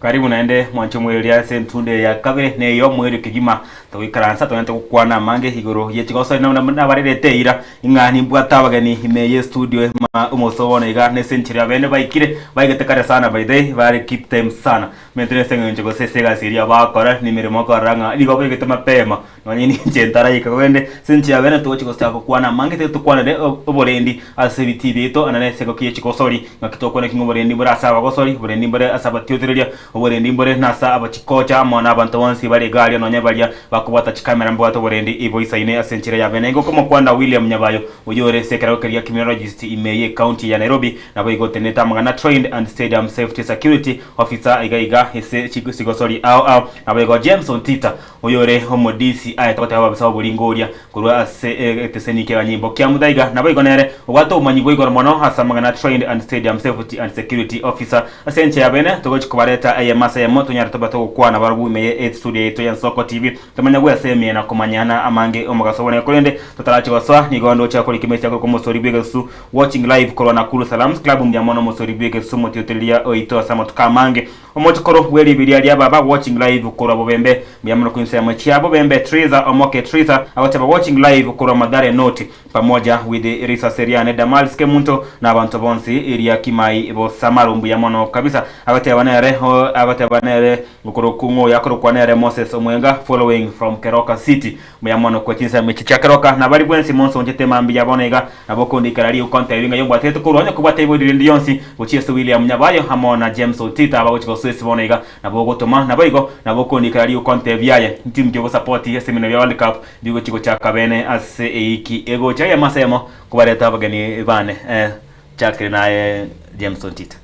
Karibu naende mwanche omwereria ase entunde eye ya kabere na eye omoerio kegima. Togoikaransa togende gokwana amange igoro ye chigosori na nabarerete eira ing'a nimbwate abageni ime ye studio ma omoso bono iga nese enchera abene baikire baigete kare sana by the way bare keep time sana. Omanyete nese eng'encho gose ase egasi eria bagokora na emeremo okorora ng'a nigo baigete mapema Nonye ninche ntaraika, korende ase enchera y'abeene togochia gochaka gokwana amange, tiga tokwanere oborendi ase ebitii biaito, naende ase engaki ye chigosori, ng'aki tokwana ki ng'a oborendi mbore ase abagosori, oborendi mbore ase abatiotereria, oborendi mbore nase abachikocha amo nabanto bonsi bare iga aria, nonye baria bakobwata chikamera mbabwate oborendi iboisaine ase enchera y'abeene. Nigo okomokwana William Nyabayo, oyio ore ase ekerogo keria Criminologist ime y'ecounty ya Nairobi, naboigo otenenete amang'ana Trained and Stadium Safety Security Officer iga iga ase chigosori ao ao, naboigo James Ontita, Oyore omodisi aye togoteba ababisa b'oboringo oria korwa ase egeteseni ki'abanyimbo kia Muthaiga, naboigo nere obwate obomanyi bwa igoro mono ase amang'ana Trained and Stadium Safety and Security Officer. Ase enchera ya bene togochi kobareta eyemo ase eyemo tonyare tobe togokwana barobwo ime ye estudio yaito ya Nsoko TV tomanye gwesemia na komanyana amange omogaso one korende totarachi gosoa nigo ndoche korika emesegi korwa omosori bw'egesusu Watching live korwa Nakuru Salams Club mbuya mono omosori bw'egesusu omotiotereria oito ase amatuko amange Omochokoro bw'eribiria ria baba watching live korwa bobembe mbuya mono kwinsemo chia bobembe Triza omoke Triza agoteba watching live korwa Mathare North pamoja with risase riane Damaris Kemunto na abanto bonsi eria Kimai Bosamaro mbuya mono kabisa agoteba nere agoteba nere okorokwa ng'oyo akorokwa nere Moses Omwenga following from Keroka City Mbuya mono kwe chinsemo echi chia keroka, na baria bwensi monsonchete mambia bono iga, nabo okondikera riuko ntebi ng'a yombwatete korwa onye kobwate ibori rinde rionsi gochia ase William Nyabayo amo na James Otita abagochia gosoa ase bono iga, nabo ogotoma, naboigo nabo okondikera riuko ntebi aye ntimu ki ogosapoti ase eminwa bia World Cup bigochia gochaka bene ase eiki egocha eyemo ase eyemo kobareta abageni bane eh, chakire naye James Ontita.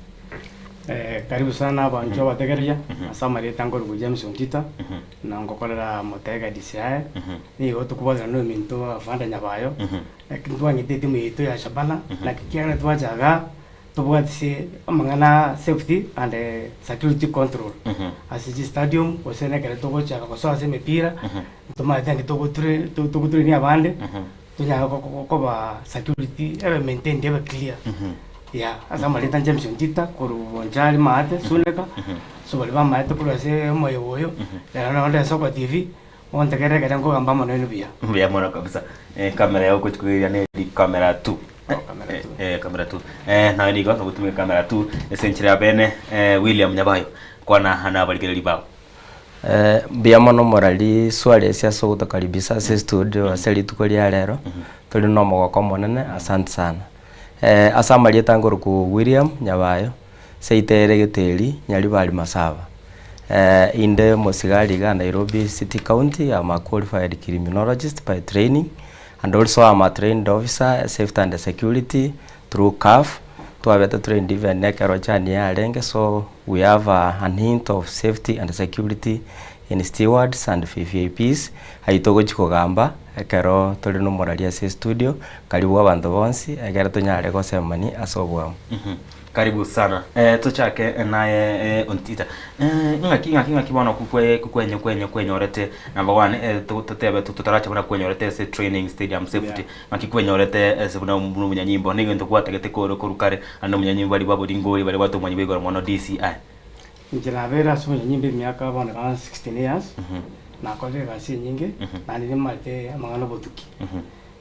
Karibu sana abanchwa abategereria ase amarieta nkorokwa James Ontita. Na ngokorera motega DCI, nigo tokobwatana na ominto Afande Nyabayo, naki ntwang'ete etimu yaito ya Shabana, naki kiagera twacha igaa tobwatise amang'ana a safety and security control ase chistadium gose na ekero togochaka gosoa ase emepira, ntomaete naki togoture togoturenia abande, tonyare koba security ebe maintained ebe clear. Yeah, ase amarieta James Ontita korwa Bonchari maate Suneka, ase baria bamaete korwa ase omoyega oyo, rero nonde ase Oko TV, montegerere ekero nkogamba amo nainwe buya. Mbuya mono kabisa. Eh, camera yao gochi koiria ne eri camera two. Oh, camera two. Eh, camera two. Eh, naye nigo nogotumia camera two ase enchera ya bene eh, William Nyabayo kwana nabarigereria bao. Mbuya mono morari Suarez ase ogotokaribisha ase estudio ase rituko ria rero, tori na omogoko omonene asante sana. Ase amarieta nkorokwa William Nyabayo, seito ere Geteri, Nyaribari Masaba. Inde omosigari igaa Nairobi City County, am a qualified criminologist by training and also am a trained officer safety and security through CAF, twabete trained even ekero chani yarenge so we have an hint of safety and security in stewards and VVIPs, aywo togochi kogamba ekero tore na omorari ase estudio, karibu abanto bonsi ekero tonyare gosemani ase oboamo. Karibu sana eh, tochake naye eh, Ontita eh, ng'aki ng'aki ng'aki bono kukwe kukwenye kwenye kwenyorete number one eh, to- totebe tu- totarache buna kwenyorete ase training stadium safety ng'aki kwenyorete ase buna buna omonyanyimbo na egento gwatagete kore korwa kare ande omonyanyimbo baria baboringori baria bwate obomanyi bwa igoro mono DCI. Inche nabeire ase obonyanyimbo emiaka bono iga 16 years, nakorire egasi enyinge, naende nimaete amang'ana obotuki.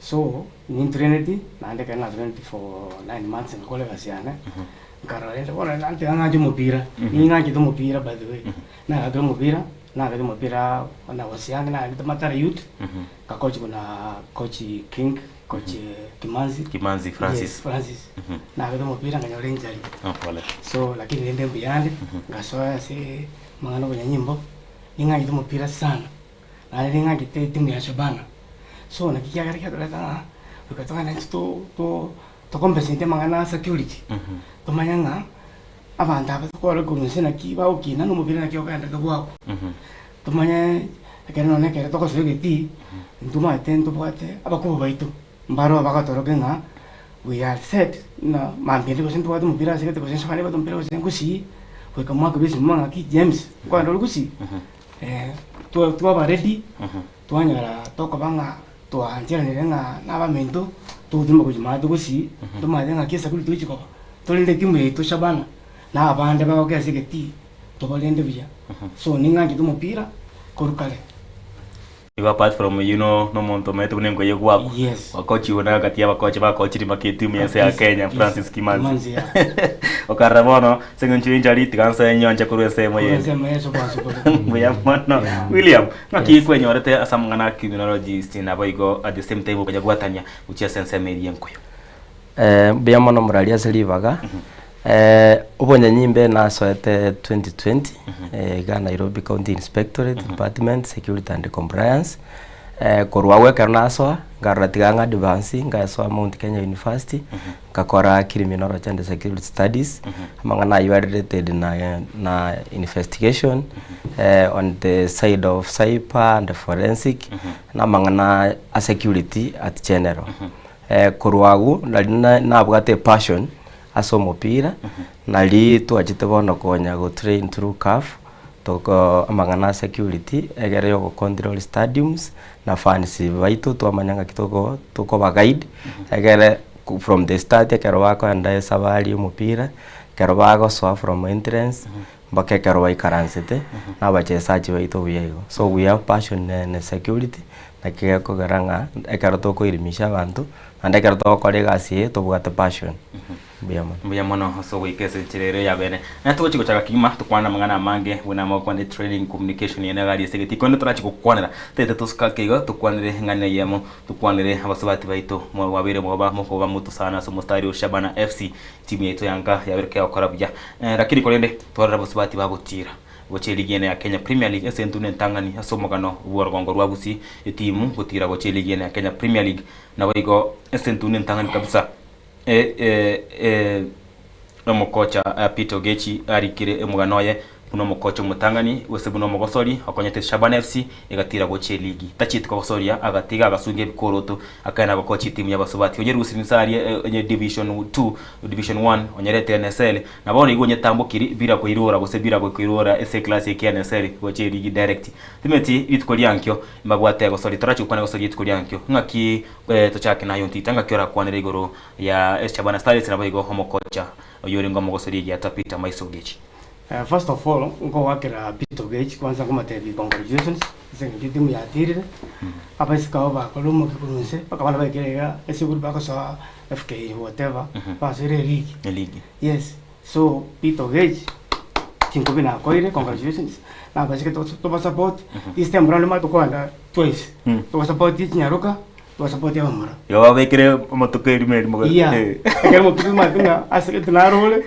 So, nintraineti, naende ekero natraineti for 9 months ngakora egasi yane, nkarora rende bono nanteba ng'anche omopira, ning'anchete omopira by the way, nagakire omopira, nagakire omopira when I was young nagakete Mathare Youth, ngakochigwa na coach King, coach Kimanzi. Kimanzi Francis. Yes, Francis. Nagete omopira nkanyora injury. Oh, pole. So lakini rende mbuyande, ngasoa ase amang'ana obonyanyimbo, ning'anchete omopira sana, naende ning'anchete etimu ya Shabana. So naki kiagera kiatoreta ng'a goika togende intwe to- to- tocompensate amang'ana a security, tomanye ng'a abanto aba tokore korwa inse naki bagokina na omobere naki ogenderete goakwa. Tomanye ekero nonye ekero togosoa egetii, ntomanyete ntobwate abakubwa baito, mbaro bagatorokia ng'a we are set ng'a mambia ende gose ntobwate omopira ase egete gose nsogane ebwate omopira gose ngusii, goika mwaka bwa esimo ng'aki James, nkogenda ore gusii? Twa twaba ready, twanyora tokoba ng'a twaancheranire ng'a na abaminto, togotimba gochia maate gusii, tomanyete ng'aki esecurity togochi koba, torende etimu yaito Shabana, na abande bagoke ase egetii. tobarende buya. So ning'anchete omopira korwa kare. Igo apart from you no nomonto omanyete buna engoye egwakwa. Yes. Okochiwa na gati y'abakochi bakochiri mpaka etimu y'ense ya Kabisa, Kenya kabisa. Francis Kimanzi. Kimanzi, yeah. Okarora bono ase eng'encho y'enchara tiga nsoe nyonche korwa ensemo Korwa yende. ensemo ya esubasubore. Mbuya mono. Yeah. William, ng'aki Yes. kwenyorete ase amang'ana a criminologist naboigo at the same time okonyabwatania gochia ase ensemo eria enkoyo. Mbuya mono morari ase ribaga, obonyanyimbe nasoete 2020 iga Nairobi County Inspectorate Department Security and Compliance, korwa agwo ekero nasoa, nkarora tiga ng'a advance ngasoa Mount Kenya University, ngakora Criminology and Security Studies, amang'ana aywo are related na na investigation on the side of cyber and forensic, na amang'ana a security at general. Korwa agwo nari nabwate epassion ase omopira, nari twachete bono konya go train through CAF, toko amang'ana a security egere ya ogocontrol stadiums na fans baito twamanya ng'aki toko tokoba guide, egere from the start ekero bakoenda esabari ya omopira, ekero bagosoa from entrance, mpaka ekero baikaransete, na abachesaji baito buya igo. So we have passion in security. Naki gekogera ng'a ekero tokoirimisha abanto, naende ekero togokora egasi eye tobwate passion. Mbuya mono. Mbuya mono ase ogoika ase enchera ere y'abene. Naende togochia gochaka kegima tokwane amang'ana amange buna amagokwana etraining, communication eye nigo aria ase egetii korende torachi gokwanera totagete tosuke ake igo tokwanere eng'ana eyemo tokwanere abasubati baito mwabeire moba mokoba moto sana ase omostari o Shabana FC timu yaito ya nka yabeire kegokora buya. Lakini korende twarora abasubati bagotira. Gochia eligi ene ya Kenya Premier League ase entunda entang'ani ase omogano bw'orogongo rwa Gusii etimu gotira gochia eligi ene ya Kenya Premier League naboigo ase entunda entang'ani kabisa omokocha Peter Ogechi arikire omogano oye buna omokocha omotang'ani gose buna omogosori okonyete Shabana FC egatira gochia eligi tachieti kogosoria agatiga agasungia ebikoroto Akaenda gokocha etimu y'abasubati onye Rusi Nsaria onye Division 2, Division 1, onye rete NSL, na bono igo onyetambokiri bila koirora gose bila gokoirora ase eclass eke ya NSL gocha eligi direct. Timeti rituko ria nkio mbabwate gosori torachi gokwana gosori rituko ria nkio ng'aki tochake naye ontita ng'aki orakwanere igoro ya Shabana Starlets naboigo omokocha oyio orenge omogosori egiata Peter Maiso Ogechi. First of all, nkowakera Peter Ogechi kwanza nkomotebi congratulations ase eng'encho etimu yatirire, abaiseke abo bakorire omokia korwa inse mpaka abana baikire iga ase egroup bagosoa FK whatever, basoire eligi. Eligi. Yes, so Peter Ogechi chinkobi nakoire congratulations, na abaiseke tobasupport, this time round nigo tokoenda twice, tobasupport chinyaroka, tobasupport abamura. Igo babekire amatuko erimo erimo Yeah, ekero mopite omanyete ng'a ase gete narore.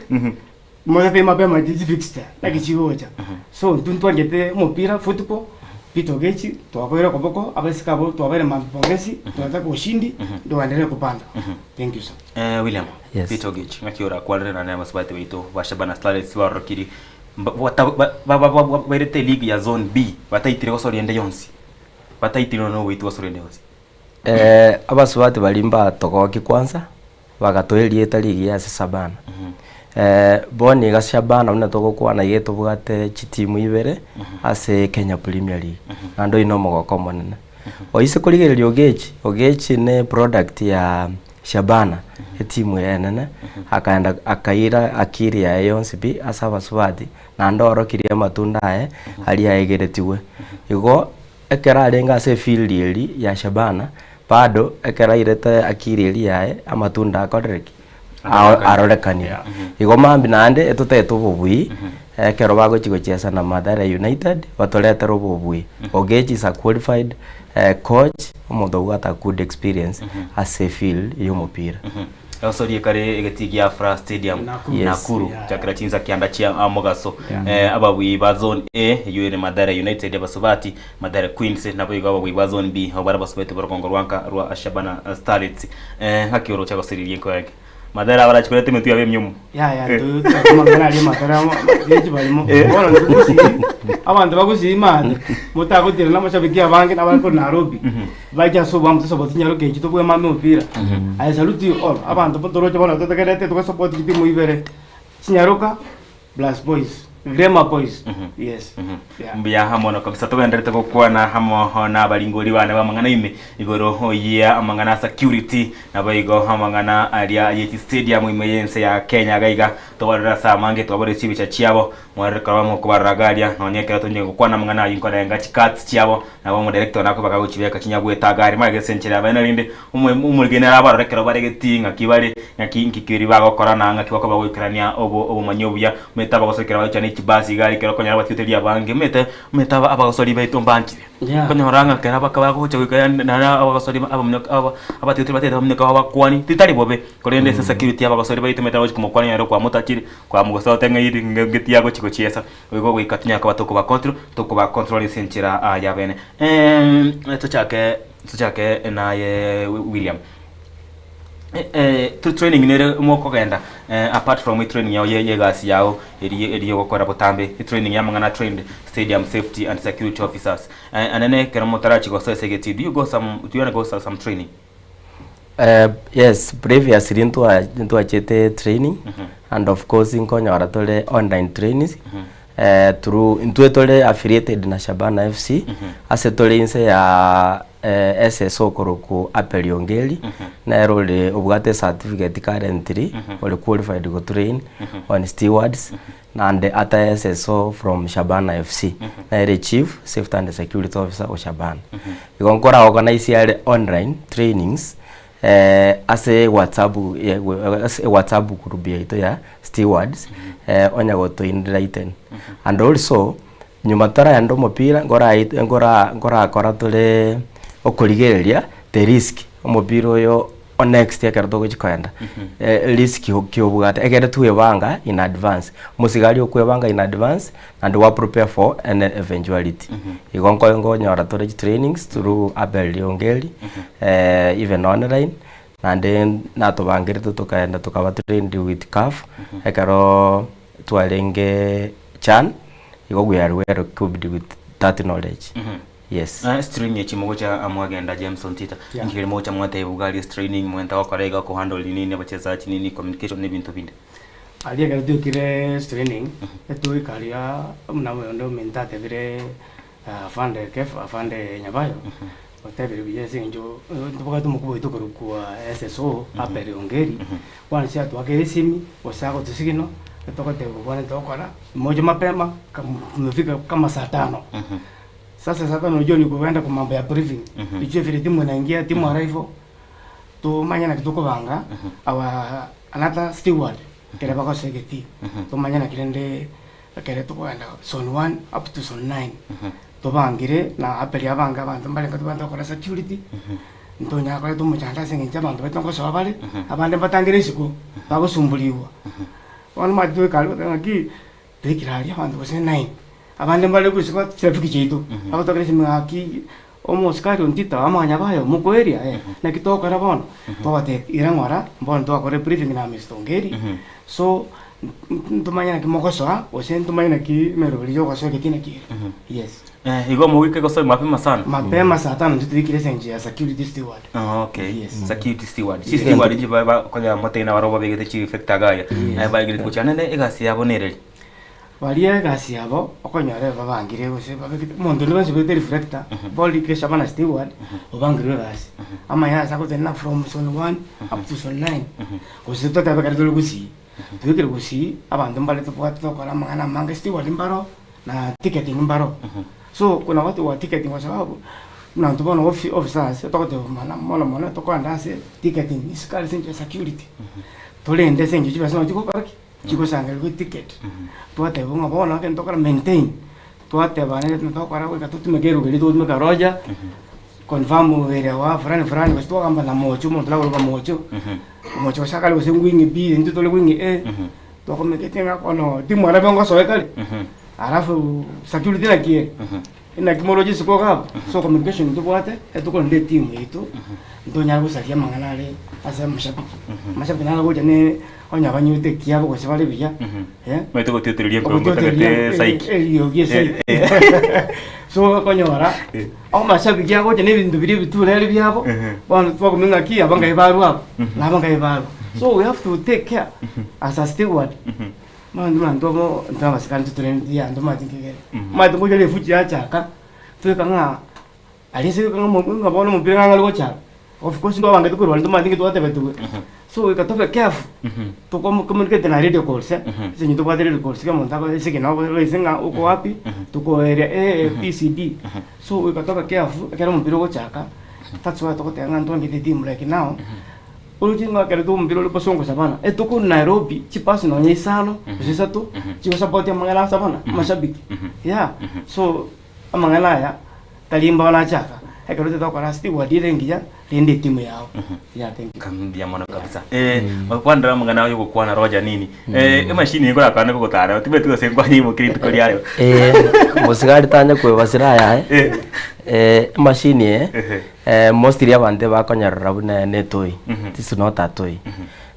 Mogatebi mapema chichi fixture naki chigocha. So intwe ntwanchete omopira football, Peter Ogechi twakoire okoboko, abaiseke abwo twabaire mapongezi, twataka ushindi, ndio waendelee kupanda. Thank you sir. William, Yes. Peter Ogechi, ng'aki orakwanere naende abasubati baito ba Shabana Starlets barorokiri mba- bata- ba- ba- ba- ba- bairete eleague ya zone B bataitire gosoria ende yonsi bataitire nonya ogoitwa gosoria ende yonsi. Abasubati baria mbatogoki kwanza, bagatoa erieta rigiya ase Shabana. Bono iga Shabana buna togokwana iga etobwate chitimu ibere ase Kenya Premier League, naende oyio na omogoko omonene. Oise korigereria Ogechi, Ogechi ne product ya Shabana, etimu eye enene, akaenda akaira akili yaye yonsi pi ase abasubati, naende orokirie amatunda aye aria aegeretigwe. Igo. Ekero arenge ase efield eria ya Shabana, bado ekero airete akili eria yaye, amatunda akorire ki? Arorekanire. Igo mambia naende etotagete obobui, ekero bagochia gochiesa na Mathare United, batoretere obobui. Ogechi is a qualified coach, omonto obwate a good experience ase efield ya omopira. Egosoria ekare egetii gia Afra Stadium Nakuru. Yes. Nakuru Yeah. chakera chinsa kianda chia mogaso Yeah. Ababui ba zone A eyio ere Mathare United abasubati Mathare Queens naboigo ababui ba zone B abwo bare abasubati b'orogongo rwa nka rwa Shabana Starlets ng'aki oroche gosiriria enko yake Mathare abarachi koreta emetwe yabo emiomo Yaya intwe amang'ana aria amatara gechi barimo. Bono intwe gusii, abanto ba gusii maate, motagotira na amashabiki abange nabare korwa Nairobi. Bache ase obwamo tosupport chinyaroka echi tobue mambia omopira. I salute you all, abanto bo toroche bono totegerete togosupport chitimu ibere, chinyaroka plus boys. Grema Boys. Yes. Yeah. Mbuya mono kabisa togenderete gokwana amo na abaringori bane b'amang'ana ime igoro ya amang'ana a security naboigo amang'ana aria ye chistadium ime y'ense ya Kenya iga iga tobarore ase amange twaborire chibicha chiabo mwarore korwa mokobarora iga aria nonye ekero tonye gokwana amang'ana ayio nkorenga chicards chiabo nabo omodirector nakoba gagochibeka chinyabwete iga aria magega ase enchera yabaene rende Omorikani narabarore ekero bare getii ng'aki bare, ng'aki inki keria bagokora na ng'aki bakoba goikerania obo obomanyi obuya. Omanyete abagosori ekero bagochia ne chibasi iga aria ekero okonyora abatioteria abange, omanyete omanyete aba abagosori baito mbanchire. Yeah. Okonyora ng'a ekero abaka bagocha goika yaani naende abagosori abaminyoki aba abatioteria batagete baminyoke babakwani, titari bobe, korende ase security ya abagosori baito omanyete agochi komokwania ere kwamotachire, kwamogosa oteng'eiri ng'a ngeti agochi gochiesa, igo goika tonyare koba tokobacontrol tokobacontrol ase enchera yabene. Tochake Tochake naye William. Training nere mokogenda apart from etraining yao ye egasi yao eri eri ogokora botambe, etraining ya amang'ana trained stadium safety and security officers. Anene ekero motarachia gosoa ase egetii do you go some do you undergo some training? Yes, previously ntwa ntwachete training and of course nkonyora tore online trainings through intwe tore affiliated na Shabana FC ase tore inse ya SSO okorokwa Abel Ongeri nere ore obwate certificate currently ore qualified go train on stewards naende ata SSO from Shabana FC nere chief safety and security officer o Shabana. Igo nkora organise are online trainings ase whatsapp ase whatsapp group yaito ya stewards onya goto enlighten. And also nyuma toraenda omopira nkorai nkora nkorakora tore okorigereria the risk omopira oyo o next ekero togochi koenda risk ki obwate ekere twebanga in advance. Omosigari okwebanga in advance naende gwa prepare for any eventuality. Igo nko nkonyora tore chitrainings through Abel Ongeri even online, naende natobangerete tokaenda tokaba trained with CAF, ekeroo twarenge CHAN, igo we are well equipped with that knowledge, yes. Training echi mogocha mwagenda Jameson Tita, Yeah. inki keri mogocha mwateba iga aria training mwenta gokora iga kohandle nini abachezaji nini communication na ebinto binde. Aria ekero twaikire training, etwaika aria buna oyonde ominto atebire afande Kefa afande Nyabayo, otebire buya ase eng'encho ntobwate omokubwa oito okorokwa SSO Abel Ongeri, bono inche atwakere esimi, gose agotosigino, togotebigwa bono togokora, moche mapema tumefika kama saa tano. Sasa saa tano unajua ni kuenda kwa mambo ya briefing, tujue vile timu inaingia, timu arrival, tomanye naki tokobanga our another steward ekere bagosoa egetii, tomanye naki rende ekere tokogenda zone one up to zone nine, tobangire na Abel abange abanto mbarenge tobwenerete gokora security, ntonyara koreta omochando ase eng'encho abanto baito ngosoa bare, abande mbatangire isiko, bagosumburigwa. Bono omanyete toika aria goteba ng'aki, toikire aria abanto gose nine, abande mbare goisiko chirafiki chiaito, bagotokera esimi ng'aki Omosikari ontito amanya baye omokoeria eh, naki togokora bono? Togotebi ira ng'ora, bono twakora ebriefing na Mister Ongeri, so ntomanye naki mogosoa, gose ntomanye naki emeroberi ya ogosoa egetii naki ere, yes. Igo mogoika gosoa mapema sana? Mapema saa tano intwe toikire ase engencho ya security steward. Ah, okay. Yes. Security steward. Chi steward inche ba- ba- konya motebie nabarobwo babegete chi reflector iga aria. Baegereti gochia nene egasi yabo nereri. Baria egasi yabo okonyora babangire gose babegete omonto onde bwensi obegete reflector borikire Shabana steward obangirwe egasi amanye ase agotenena from zone one up to zone nine gose totebe ekero tore gusii tobekire gusii abanto mbare tobwate togokora amang'ana amange steward mbaro na ticketing mbaro so kuna watu wa ticketing kwa sababu buna intwe bono officers togoteba mana mono mono tokoenda ase ticketing isiko ase enchera ya security torende ase eng'encho chibesa nabo chigokora ki. Chigosangererwa eticket, twatebigwa ng'a bono egento tokora maintain, twateba naende tokora goika totumeke eruga eria togotumeka roger, confirm area wa fulani fulani gose twagamba na mocho omonto nagoroka mocho, mocho gose akare gose wing B intwe tore wing A, twakomekete ng'a bono timwarabe ngosoe kare, alafu security naki ere. Naki moroche isiko iga abwo, so communication ntobwate, etokorenda etimu yaito, ntonyare gosaria amang'ana are ase amashabiki. Amashabiki naro agocha ne onye abanywete ekiabo gose bare buya, eh, Omanyete gotiotereria enkongo ogotiotereria otagete psyche. eriogi esaiki. So okonyora, amashabiki agocha na ebinto biria ebitureri biabo, bono twakumenya ng'aki aba ngai barwa aba, na aba ngai barwa. So we have to take care as a steward. Mani abanto abo intwe abasikari ntotoreneti yaya ntomanyeti nki kere. Omanyete ngocha refuji yachaka, toika ng'a aria ase ng'a omo ng'a bono omopira ng'a ng'are gochaka, of course ntwabangete korwa aria ntomanyeti nki twatebetigwe. So goika tobe careful, toko communicate na radio calls ase eng'encho tobwate radio calls kera omonto akoe signal oise ng'a oko wapi, tokoeria A, B, C, D. So goika tobe careful ekero omopira ogochaka, that's why togoteba ng'a ntwangete etimu like now. Oroche ng'a ekero twombire ore bosongo Savannah, etuko Nairobi chibasi nonya isano gose isato chigosupport amang'ana a Savannah, amashabiki yeah. So amang'ana aya tari mbao nachaka, ekero otagete gokora steward ere engiya rende etimu yago yeah thank you. Mbuya mono kabisa. Okwanera amang'ana aye ogokwana Roger nini? Emachine eye nkorakwane gogotara tibweti gose nkwanyeimokia rituko ria rero. Mosigari tanya kwebasera ayaye, emachine eye Mostly abanto ebakonyerera buna ne etoyi, this is not a toy.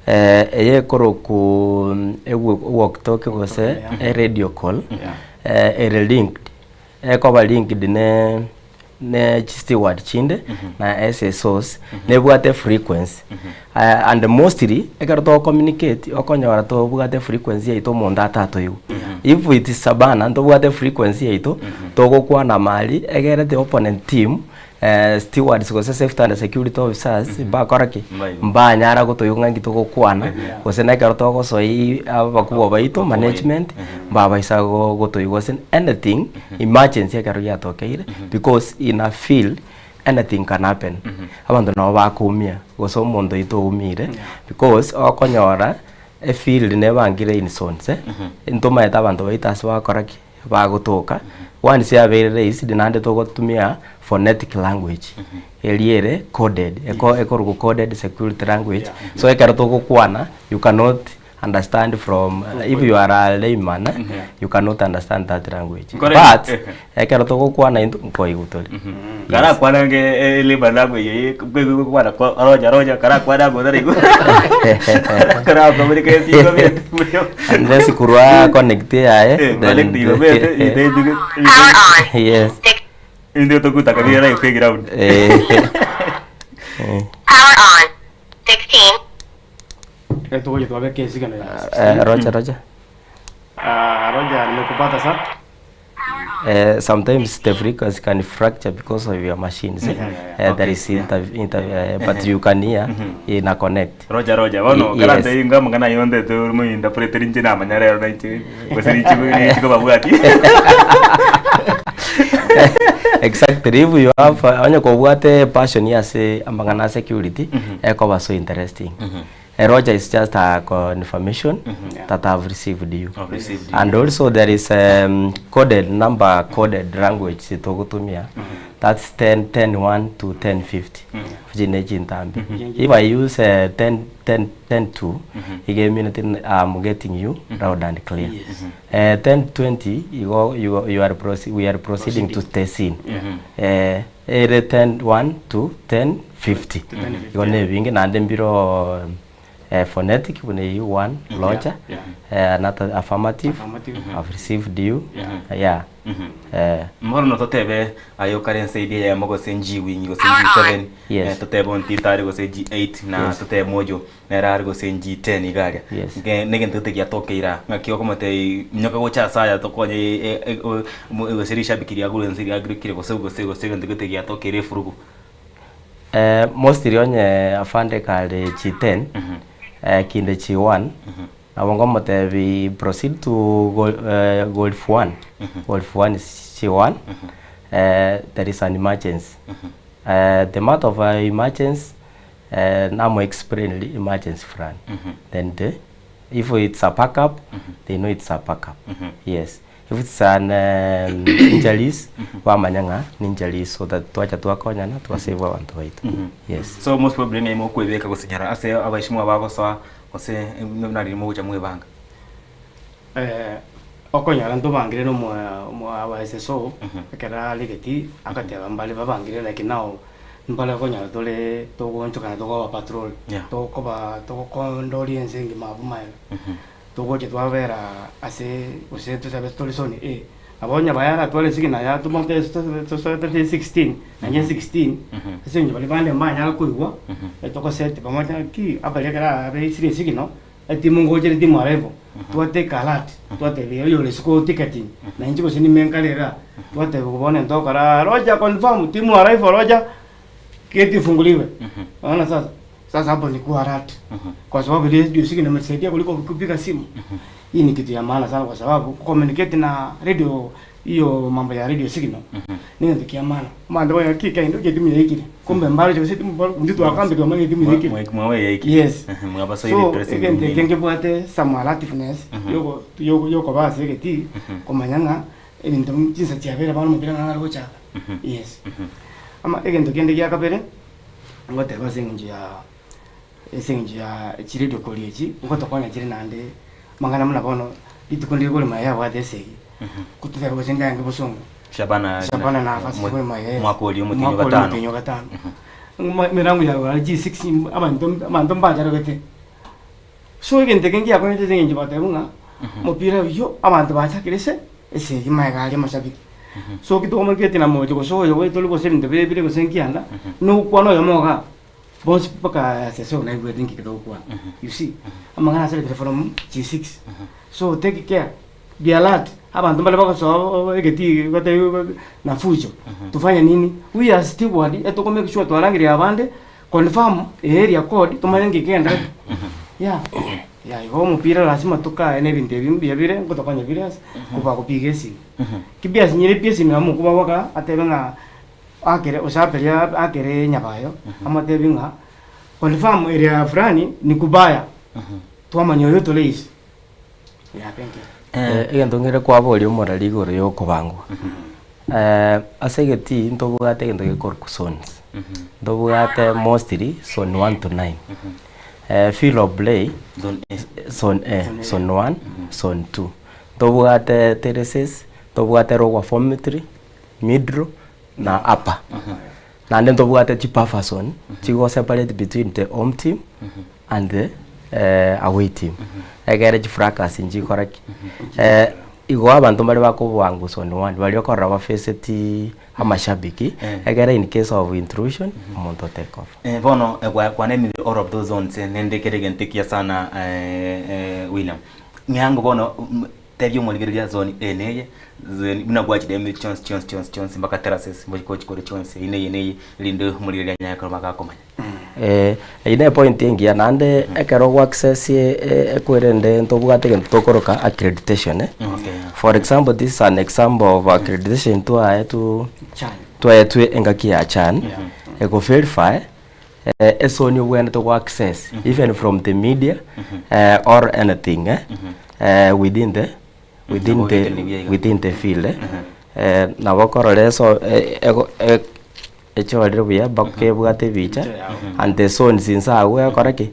Eye ekorokwa walkie talkie gose eradio call, ere linked, ekoba linked ne ne chisteward chinde na SSOs, nebwate frequency. And mostly ekero togo communicate okonyora tobwate frequency yaito omonto atatoigwe. If it is Savannah ntobwate frequency yaito, togokwana mari egere the opponent team Stewards gose safety and security officers mbakora ki? Mbanyara gotoigwa ng'a inki togokwana, gose na ekero togosoi abakubwa baito management, mbabaisa gotoigwa gose anything emergency ekero giatokeire, because in a field anything can happen. Abanto nabo bakoumia, gose omonto oito oumire, because okonyora efield nebangire in zones eh, ntomaete abanto baito ase bagokora ki? Bagotoka, once yabeire raised naende togotumia phonetic language eria ere coded, eko ekorokwa coded security language, so ekero togokwana you cannot understand from if you are a layman you cannot understand that language but ekero togokwana intwe nkoigwa tore. Yes. Karakwana nge layman language eye kwana roger roger karakwana ango otaraigwa karakomereka esingo bete Unless korwa connect yaye then connect igo bete ite yes. Inde tokutaka bire live ground. Eh. Power on. 16. Ekero togocha twabeka esigana ya 16. Roger Roger. Ah, Roger nimekupata sa. Sometimes the frequency can fracture because of your machines eh? There is inter, inter, but you can hear ina connect. Roger Roger bono Yes. karante inga amang'ana aye ondete ore mointerpreter inche namanya rero na inche gose ninche ninche kobabwati. Exactly if you have onye kobwate passion ase amang'ana a security ekoba so interesting. A Roger is just a confirmation that I've received you. I've received you. And also there is coded number coded language togotumia that's 10 10 1 to 10 50 which ne chintambe. If I use 10 10 10 2 iga emineti I'm getting you loud and clear. 10 20 igo you are proceed, we are proceeding to the scene. Ere 10 1 to 10 50 igo na ebinge naende mbiro phonetic buna eyio one roger another affirmative Affirmative. I've received you yeah eh. Bono totebe aye okare ense eria eyemo gose G wing gose G7 Yes. totebe ontito are gose G8 na totebe mojo nere are gose G10 iga aria Yes. Nge- negento gete giatokeire aa ng'aki okomotebia minyoka gocha ase aya tokonye gose rishabiki riago gose riagirukire gose gose gose egento gete giatokeire efurugu. Mostly onye afande kare G10 kinde G1 nabo nkomotebia proceed to golf one, golf one is G1 there is an emergency. The matter of emergency Namo explain emergency fulani then the if it's a backup they know it's a backup yes if it's an injuries bamanya ng'a ni injuries so that twacha twakonyana twa save abanto baito yes. So most probably ng'a imokwebeka gosinyara ase abaishimwa bagosoa gose nari mogocha mwebanga. Okonyora ntobangire na omo SSO ekero aregeti agateba mbare babangire like now mbare okonyora tore togoonchokana tokoba patrol tokoba togokondoria ense engima abwo maega togocha twabera ase gose tosabe tore zone A nabo onye baye aratware esigna ya tomote tosoete 16 naende 16 ase eng'encho baria bande mbanyara koigwa togoseti pamoja ki abaria ekero abeisire esigino. Etimu ngochire etimu arrival, twatake alert, twatebia oyore isiko ticketing, na inche gose nime nkare igaa, twatebiwa bono ntokora Roger confirm timu arrival Roger, gate ifunguliwe. Unaona sasa? Sasa hapo ni kuwa alert. Kwa sababu radio signal imetusaidia kuliko kupiga simu. Hii ni kitu ya maana sana kwa sababu kucommunicate na radio hiyo mambo ya radio signal ni kitu kia maana. Mande boya kika ndo ketimu yaikire. Kumbe mbalo chose timu mbalo ndi twakambe kwa manye timu yaikire. Mwawe yaiki. Yes. Mwabasoire So dressing egento room. eke nkebwate some alertiveness yoko yoko yokoba ase egeti komanya ng'a ebinto chinsa chiabere bono omopira ng'a nare gochaka. Yes. Ama egento kende gia kabere, ngoteba ase eng'encho ya ase eng'encho ya chiredio koria echi, ngotokonya chire naende amang'ana buna bono, rituko ndire korema yabwate esegi, kototeba gose ndange bosongo. Shabana Shabana na nafasi korema yes. Mwaka oria omotienyi Mwaka oria gatano. omotienyi gatano. Emerango ya rora G6 abanto abanto mbacharegete. So egento eke ngiakonyete ase eng'encho bateba ng'a omopira oyio abanto bachakire ase esegi magega aria amashabiki. So ki tokomoketi na mocha gose oyo goetore gose ebinto bire bire gose nkianda, nokwana oyomo igaa, bonsi mpaka sese oyo naigwete nki togokwana. You see, amang'ana aserekire from G6. So take care, be alert, abanto mbare bagosoa egetii batebiwe na fujo, tufanye nini? We as steward, etoko make sure twarangeria abande, confirm area code tomanye nki kegenderete. Yeah, yeah igo omopira lazima tokae na ebinto ebi mbuya bire, ngotokonya bire ase kobua kopiga esimi. Ki biasinyire pi esimi nabo mokobaboka atebe ng'a akere osaperia akere nyabayo, amotebi ng'a confirm area fulani ni kubaya, twamanya oyo tore ise. Yeah, thank you. Egento nkere kwaboria omorari igoro ya okobangwa, ase egetii ntobwate egento gekorokwa zones, ntobwate mostly zone one to nine, field of play, Zone A. zone A, zone one, zone two, ntobwate terraces, ntobwate lower formetry, middle na upper. Naende ntobwate chibuffer zone chigo separate between the home team and the away team. Egere chifracas nchikora ki? Igo abanto mbare bakobangwa zone one baria okorora bafaceti amashabiki egere in case of intrusion omonto o take over. Bono kwanenire all of those zones nende kere egento ekiya sana William. Ng'eango bono Tebia omorigereria zone eye neye, zone buna gwachire chionsi chionsi chionsi chionsi mpaka terraces ngochikore chionsi eyio neye neye erinde omorigereria anyare korwa gakomanya. Eyio ne epoint engiya naende ekero gwa access ekwerende ntobwate egento tokoroka accreditation eh. Okay. For example this is an example of accreditation twaetwe Chan. twaetwe engaki ya CHAN, ego verify esoni obwenerete go access even from the media or anything eh, within the within Nabo the egete nibuya iga. within the field eh, nabo okorora eso ego echorire buya mpaka ebwate ebicha and the zones inse agwo egokora ki?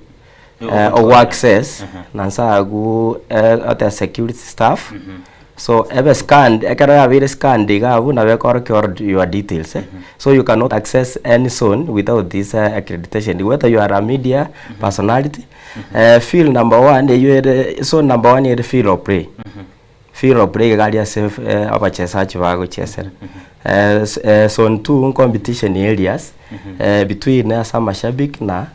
Ogo access na nse agwo ate security staff so ebe scanned ekero yabeire scanned iga abwo nabo ekorokia all your details eh, so you cannot access any zone without this accreditation whether you are a media personality field number one eywo ere zone number one ere field of play, field of play iga aria ase abachesaji bagochesera zone two competition areas between ase amashabiki na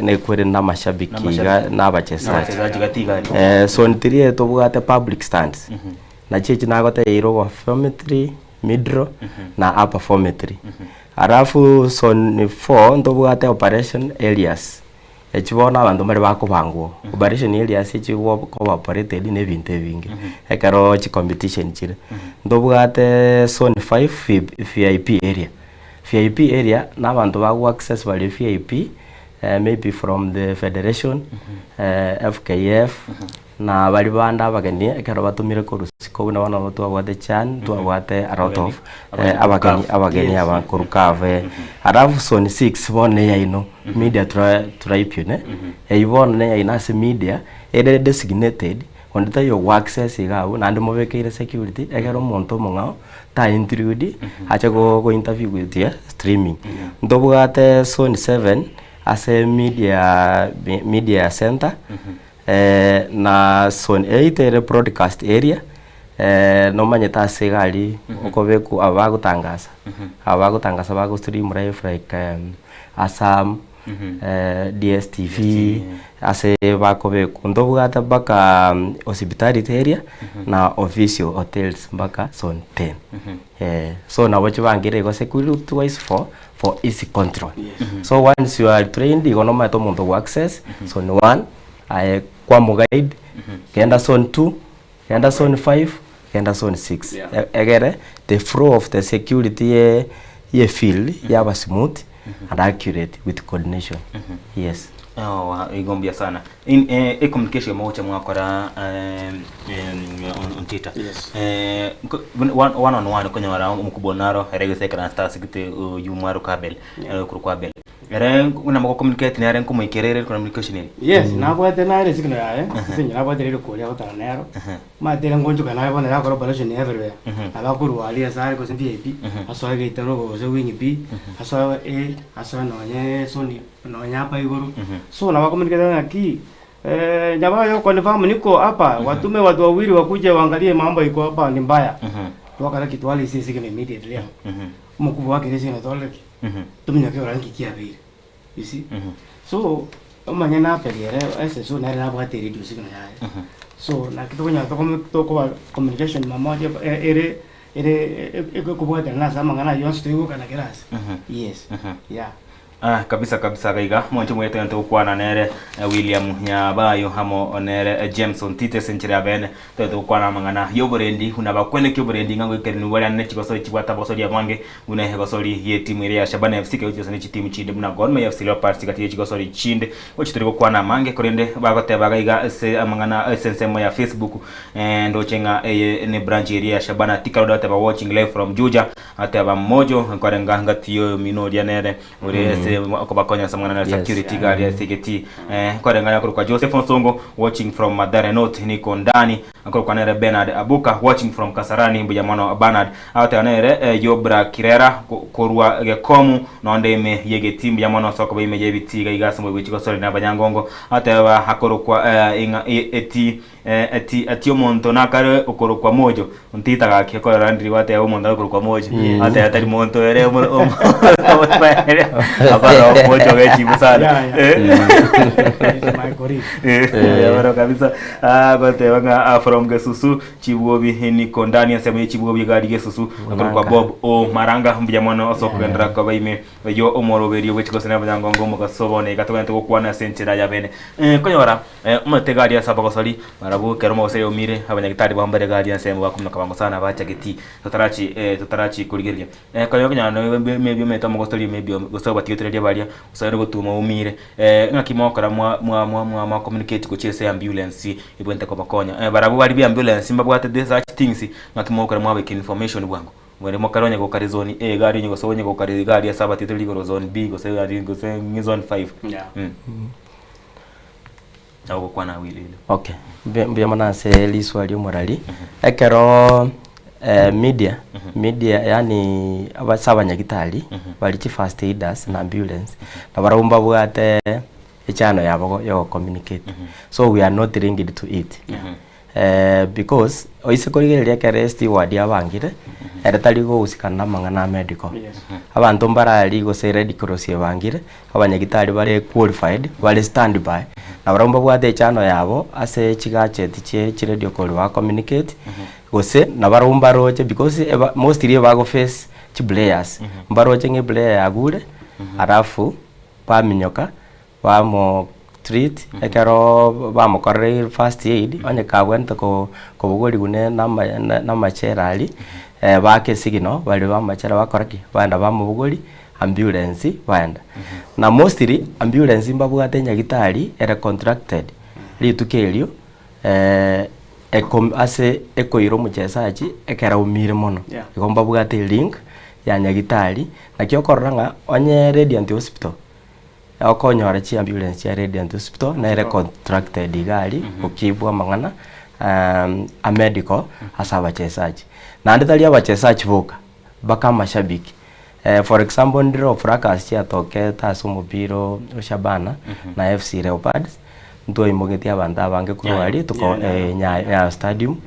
nekwere na amashabiki iga na abachesaji. Abachesaji gati iga aria. Zone 3 tobwate public stands nachio echi nagotebeire obo form 3, middle na upper form 3. Alafu zone 4 ntobwate operation areas echi bono abanto mbare bakobangwa oo. Operation areas echi koba operated na ebinto ebinge ekero chicompetition chire. Ntobwate zone 5 VIP area. VIP area na abanto bago access bare VIP maybe from the federation, FKF, na baria bande abageni ekero batomire korwa isiko buna bono twabwate chan, twabwate a lot of abageni abageni aba korwa CAF eh. Alafu zone 6 bono eyaino media tribune, eywo bono neyaino ase media ere designated onde taiyo ogo access iga abwo naende mobekeire security ekero omonto omong'ao ta intrude ache go go interview goetia streaming. Ntobwate zone 7 ase media media center na zone 8 ere broadcast area nomanyete ase iga aria okobekwa aba bagotangasa, aba bagotangasa bago stream live like Azam. DSTV ase bakobekwa ntobwate mpaka hospitality area na official hotels mpaka zone 10 eh, so nabo chibangire igo security wise for for easy control so once you are trained igo nomanyete omonto ogo access zone 1 aye kwamoguide genda zone 2 genda zone 5 genda zone 6 egere the flow of the security ye ye field yaba smooth and accurate with coordination yes. Oh, igo mbuya sana. In, eh, e communication mogocha mwakora eh, eh, ontita. Yes. Eh, one, one on one konyora omokubwa naro ere gose ekero stars gete oyu mwaro kabel Yeah. eh, korwa kwa Abel. Ere buna mogo communicate nere nkomoikerere communication ere. Yes, nabwate nare signal yaye, ase inche nabwate riri koria gotara nero. Omanyete ere ngonchoka naye bono ere akora operation everywhere. Nabo akorwa aria ase are gose VIP, asoe geitero gose wing B, asoe A, asoe nonye zone nonye hapa igoro. So nabo acommunicate ng'aki, jamaa yo confirm niko hapa, watume watu wawili wakuje waangalie mambo iko hapa ni mbaya. Twakora ki twalisia esignal immediately amo. Omokubwa wakire esignal twarora ki? Tominyoke orore nki kiabeire. You see? So, omanye naperia ere ase so nere nabwate eredio signal yaye. So, naki tokonyara tokomi tokoba communication mamoja ere ere ekobwatana ase amang'ana aywo onsi toigokana kera ase. Yes. Yeah. Ah, kabisa kabisa gaiga mwanche mwete nte gokwana nere William Nyabayo amo nere James Ontite ase enchera ya bene toete gokwana amang'ana y'oborendi buna bakweneki oborendi ng'a goikeraniwa baria ne chigosori chibwate abagosori abange buna egosori y'etimu eria ya Shabana FC kegochia ne chitimu chinde buna Gor Mahia FC Leopards gati ye chigosori chinde gochi tori gokwana amange korende bagoteba gaiga ase amang'ana ase ensemo ya Facebook ndoche ng'a eye ne branch eria ya Shabana Thika Road bateba watching live from Juja ateba mojo nkorenga ngati y'omino oria nere ore ase okobakonya ase amang'ana na security gari ase egeti nkoreng'ana korokwa Joseph Onsongo watching from Mathare North niko ndani akorokwa nere Bernard Abuka watching from Kasarani mbuya mono Bernard agoteba nere Yobra Kirera korwa Gekomu nonde ime y'egeti mbuya mono ase okoba ime y'ebiti iga iga ase omobere bwe chigosori na abanyangongo agoteba akorokwa ing'a eti Eti ati omonto nakare okorokwa mojo, ontita gaki okorora ndiri gwateba omonto akorokwa mojo, ateba tari monto ere akoro mojo gechibu sana. Yeah, yeah. Yes, my colleague. Baro kabisa goteba ng'a from Gesusu Chibwobi niko ndani ensemo ye Chibwobi egari Gesusu akorokwa Bob O Maranga mbuya mono ase okogenderera koba ime yo omoroberio bwe chigosani abanyangongo omogaso bono iga togente gokwana ase enchera ya bene. Konyora Omanyete egari ase abagosori, barabwo ekero omogosori aumire, abanyagitari bambare egari ensemo bakominyoka bwango sana bacha getii totarachi totarachi korigereria. Ekero okonyora maybe omanyete omogosori maybe gose obatigetereria baria, gose ore gotuma oumire, ng'aki mogokora mwa mwa mwa mwa mwa communicate gochia ase ambulance ebwenerete kobakonya. Barabwo baria ba ambulance mbabwate the such things, ng'aki mogokora mwabeka information bwango. Mwere mokare onye gokare zone A egari onye gose onye gokare egari ase abatigetereria igoro zone B gose egari gose ng'e zone 5. Yeah. Nabo gokwana agwo ire. Okay, mbuya mbuya mono ase riswali omorari. Ekero media, media yaani ase abanyagitari baria chi first aiders na ambulance, nabarabwo mbabwate echannel yabo ya gocommunicate. So we are not linked to it. Because oise korigereria ekero steward abangire, ere tari gohusikana na amang'ana a medical. Abanto mbarari gose Red Cross ebangire, abanyagitari bare qualified, bare standby, nabarabwo mbabwate echannel yabo ase chigadget chie chiredio kori ba communicate, gose nabarabwo mbaroche because eba mostly ebago face chiplayers, mbaroche ng'a eplayer yagure, alafu baminyoka Bamo treat ekero bamokoreire first aid, onye kabwenerete ko kobogorigwa ne nama na amachera aria, baka esignal baria ba amachera bakora ki? Baenda bamobogoria, ambulance baenda. Na mostly, ambulance mbabwate nyagitari ere contracted, rituko erio eko ase ekoira omochesachi ekero aumire mono. Yeah. Igo mbabwate elink ya nyagitari, naki okorora ng'a onye Radiant Hospital. Okonyora chiambulance chia Radiant Hospital nere contracted iga aria gokibwa amang'ana a medical ase abachesaji. Naende tari abachesaji boka, mpaka amashabiki. For example ndire o fracas chiatokete ase omopira o Shabana na FC Leopards, ntwaimogetie abanto abange korwa aria tuko Nyayo Nyayo Stadium,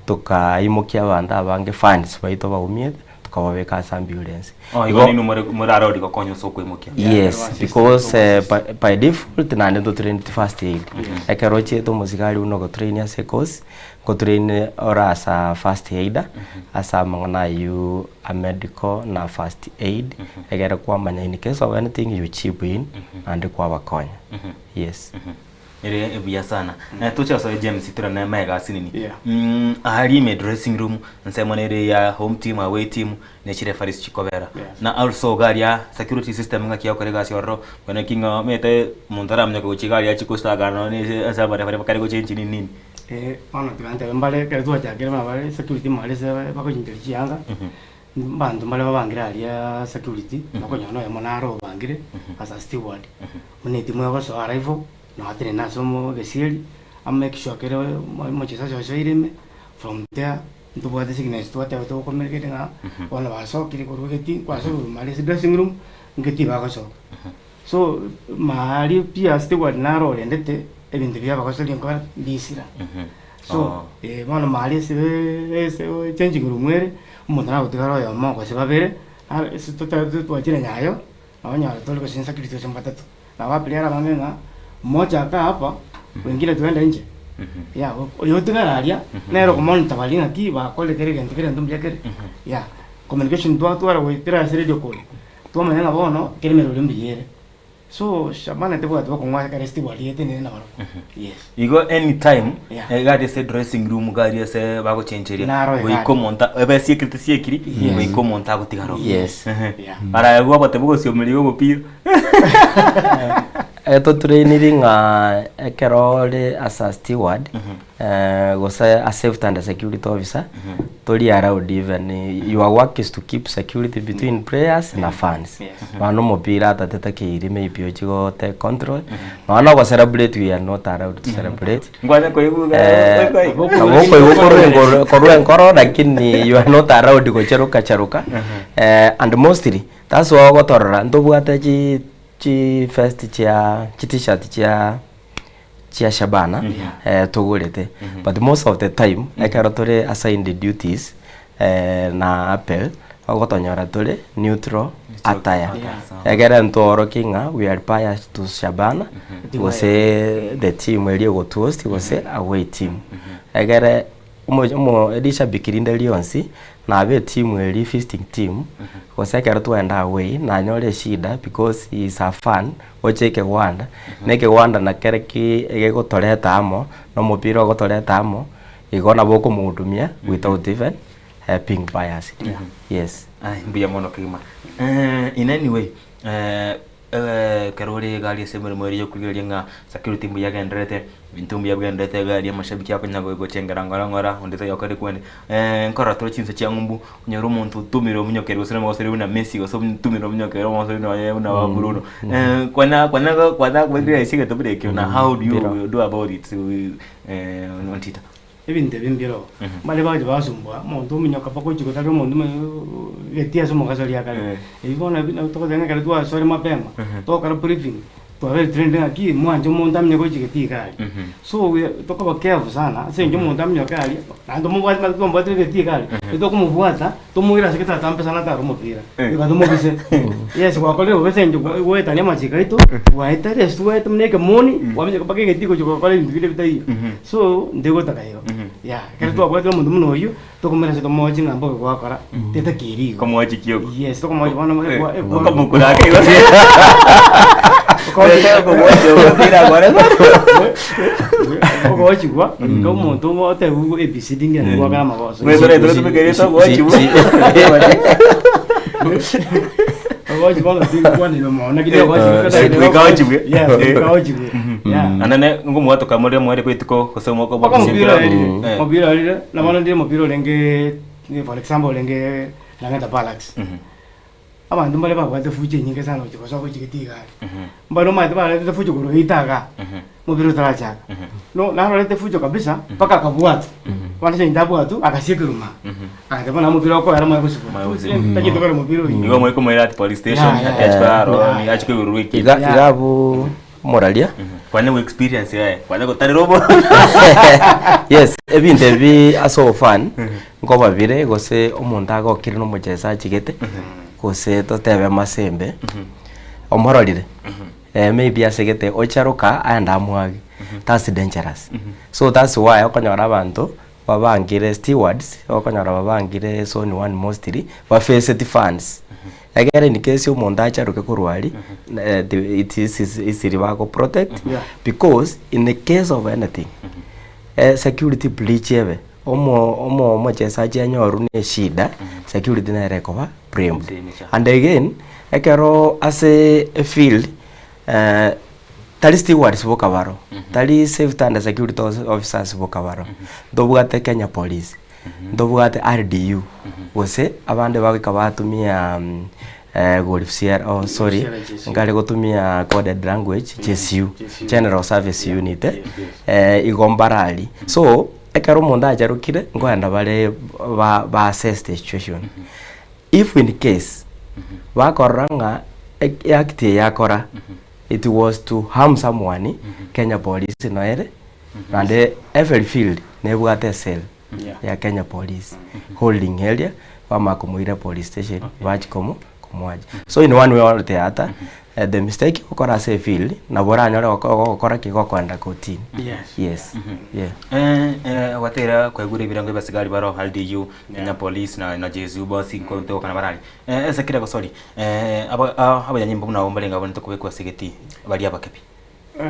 tokaimokia abanto abange fans baito baumiete. kobabeka ase ambulance. Oh, igo Igo ninwe more more arori gokonya ase okoimokia. Yes, Yes, because assist. by, by default naende ntotraineti first aid. Ekero ochiete omosigari buna ogotrain ase ecourse, ngotrain ore as a first aider, ase amang'ana aywo a medical na first aid, egere kwamanya in case of anything you chip in, naende kwabakonya. Yes. Ere buya sana. Eh, toche ase James turane maega asinini. Yeah. Ahari ime dressing room nsemo nere ya home team away team ne chireferees chikobera. Yes. Na also garia security system ng'aki yakora egasi ororo kone ki ng'a omanyete omonto aramonyoke gochia gari achie kosagana nonye ase ase abarefari bakare gochengi nini nini. Eh, bono tiga ntebe mbare ekero twachakire buna bare security mbare ase bakochengeria chianga, mbanto mbare babangire aria security, nokonyora na oyomo naro obangire as a steward. Buna etimu egosoa arrival, nabo atenene ase omo egesieri, amake sure kere omochesaji osoire ime, from there ntobwate signals twateba togokominiketi ng'a bono basokire korwa egeti kwasokire korwa mare ase dressing room, ngeti bagosoka. So maaaria pi ase steward naro orendete ebinto bia abagosoria nkora mbisira. So Oh. bono maaaria ase ase changing room ere, omonto nagotigara oyomo gose babere, naro ase totebete twachire nyayo, nabo onyora tore gose insecurity gose mbatato. Nabo abiria arabange ng'a mmoja aka hapa, wengine twende nje. Yeah, oyotigara aria, nere okomonitor baria ng'aki bakorire kera egento kera egento mbuya kere. Yeah, communication twatwara goetera ase radio call, twamanya ng'a bono kera emerori mbuya ere. So Shabana tebwati bokong'u ase ekero steward etenene nabarobwo. Yes. Igo anytime Yeah. egari ase dressing room gari ase bagochencheria Naro goika egari. omonto ebe siekirete siekiri Yes. goika omonto agotigara oo. Yes. Ehe. Yeah. Araegwe obote bogosiomeria omopira. Etotrainiri ng'a ekero ore as a steward, gose a safety and security officer, tori allowed even your work is to keep security between players na fans. Yes. Nonya na omopira atatete keiri maybe ochie go take control, nonya na ogocelebrate we are not allowed to celebrate. Ngwanye koigwa Nabo okoigwa korwa enkoro korwa enkoro lakini you are not allowed gocheruka cheruka and mostly that's why ogotorora ntobwate chi chi vest chia chi t-shirt chia chia Shabana togorete but most of the time ekero tore assigned duties na Apple ogotonyora tore neutral attire ekere ntworokie ng'a we are biased to Shabana gose the team eria egotuhost gose away team ekere omo omo rishabiki rinde rionsi nabe etimu eria visiting team gose ekero twagenda away nanyore eshida because he is a fan oche ekegwanda na ekegwanda nakere ki egegotoreta amo na omopira ogotoreta amo igo nabo okomohudumia without even being biased yes. Aye, mbuya mono kegima. In any way, ekero ore egari ase emeremo eria yokorigereria ng'a security mbuya egendererete, ebinto mbuya bigendererete egari amashabiki akonya gochengera ng'ora ng'ora, onde taiyo okore kwende. Nkorora tore chinse chia ng'umbu, onyore omonto otomire omunyokeri gose nomogosori buna Messi gose otumire omunyokeri omogosori nonye buna ba Bruno. Kwana kwana kwana kwana ase egento buna ekio na how do you do about it Ontita? Ebinto ebi mbiroo, mbare bagocha basumbua, omonto ominyoka mpaka ochia gotari omonto getia ase omogaso oria kare. Ebi bono ebi nabo togoteba ng'a ekero twasore mapema, togokora briefing, twabere trained ng'aki mwanche omonto aminyoke gochia getii iga aria. So we tokoba careful sana ase eng'encho omonto aminyoke aria, naende tomobwati naki twamobwatire getii iga aria, etokomobwata, tomoire ase getatambe sana atare omopira, goika tomobise. Yes gwakorire bobe ase eng'encho gwaetania amachiko aito, gwaetire ase gwaeta buna ekemoni, kwaminyoka mpaka egetii gochia gokora ebinto binde bitaiyo. So ndigotaka igo, yeah, ekero twabwatire omonto buna oyio, tokomanya ase tomochi ng'a mbobe gwakora, tetakeiri igo. Komochi ki oko? Yes, tokomochi bono ekwa Okomokura ake igo. Ogochigwa, goika omonto otebiwe ABCD ng'a gwakora amagoso. Ogochi bono tingokwanire mono, lakini ogochigwa Goika ochigwe. Yes, goika ochigwe. Yeah. Anene ngomwatoka more mwere kwituko gose omoko Mpaka omopira orerire, Eh. omopira orerire, na bono ndire omopira orenge for example orenge Lang'ata Barracks. Abanto mbare babwate fujo enyinge sana gochia gosoa gochia getii iga aria. Mbare omanyete baretete fujo korwa geita igaa, omopira otarachaka. No narorete fujo kabisa, mpaka akabwatwa. Bono ase eng'encho abwatwa, agasiekerwa maa. Agateba bono omopira okoera moe gosibwa. Moe gosibwa. Tacheti kore omopira oyio. Igo moe komoira at police station Yeah, yeah, ati achikora yeah. aro Yeah. achikwe igoro rwa ekina. Iga iga abwo. Omoraria. Kwanya go experience yaye, kwanya gotarera obo. Yes, ebinto ebi ase obofan, nkoba bire gose omonto agokire na omocheso achigete, gose totebe masembe, omororire, maybe asegete ocharoka aende amwage, that's dangerous. So that's why okonyora abanto babangire stewards, okonyora babangire zone one mostly, bafaceti fans. Ekere in case omonto acharoke korwa aria, it is easily bago protect because in the case of anything, security breach ebe, omo omo omochesachi anyorwe na eshida, security nere ekoba blamed. And again, ekero ase efield tari stewards boka baro, tari safety and security officers boka baro, ntobwate Kenya Police. Ntobwate RDU, gose abande bagoika batumia golfcr oh sorry, nkare gotumia coded language, GSU, General Service Unit, igo mbarari. So, ekero omonto acharokire, nkoenda bare ba ba assess the situation. If in case, bakorora ng'a act eye yakora, it was to harm someone, Kenya Police noere, naende every field nebwate ecell. ya Kenya Police holding area bamanya komoira police station bachia komo komoacha. So in one way or the other the mistake ogokora ase efield nabo oranyore gokora ki gokoenda kotini. Yes. Yes, yeah. Gwatera kwaigure ebirengo ebiasigari baro RDU, Kenya Police na na GSU bonsi nkontogokana barari. Ase kera gosori aba abanyanyimbo buna abwo mbarenge abwo ntokobekwa ase egetii baria abake pi.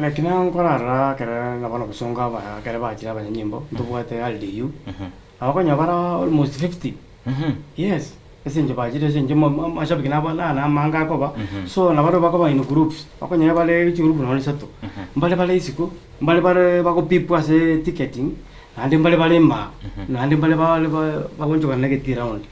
Lakini nkorarora ekero nabo nobosongo aba ekero bachire abanyanyimbo, ntobwate RDU, abakonyora bare almost 50, yes, ase eng'encho bachire ase eng'encho amashabiki nabo na amange akoba, so nabarobwo bakoba in groups, okonyora bare chigroup nonye isato, mbare bare isiko, mbare bare bagopipwa ase ticketing, naende mbare bare imaa, naende mbare bare bagoonchokana na egetii round,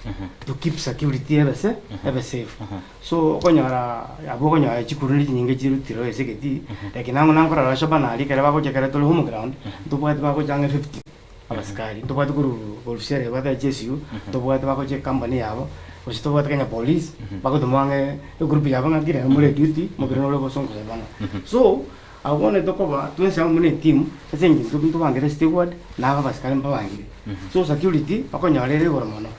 to keep security ebe se ebe safe. So okonyora abwo okonyora chikuruni chinyinge chirutire ase egetii, lakini amo nankorora Shabana aria ekero bagocha ekero tore home ground, ntobwate bagocha ang'e 50 abasikari, ntobwate korwa korwa ebwate GSU, ntobwate bagocha ecompany yabo, gose tobwate Kenya Police, bagotoma ang'e egroup yabo ng'a kera more duty, mobere nore obosongo Shabana. So, abwo bono tokoba twensi amo buna etimu, ase eng'encho intwe ntobangete steward, na aba abasikari mbabangire. So security, okonyora ere igoro mono.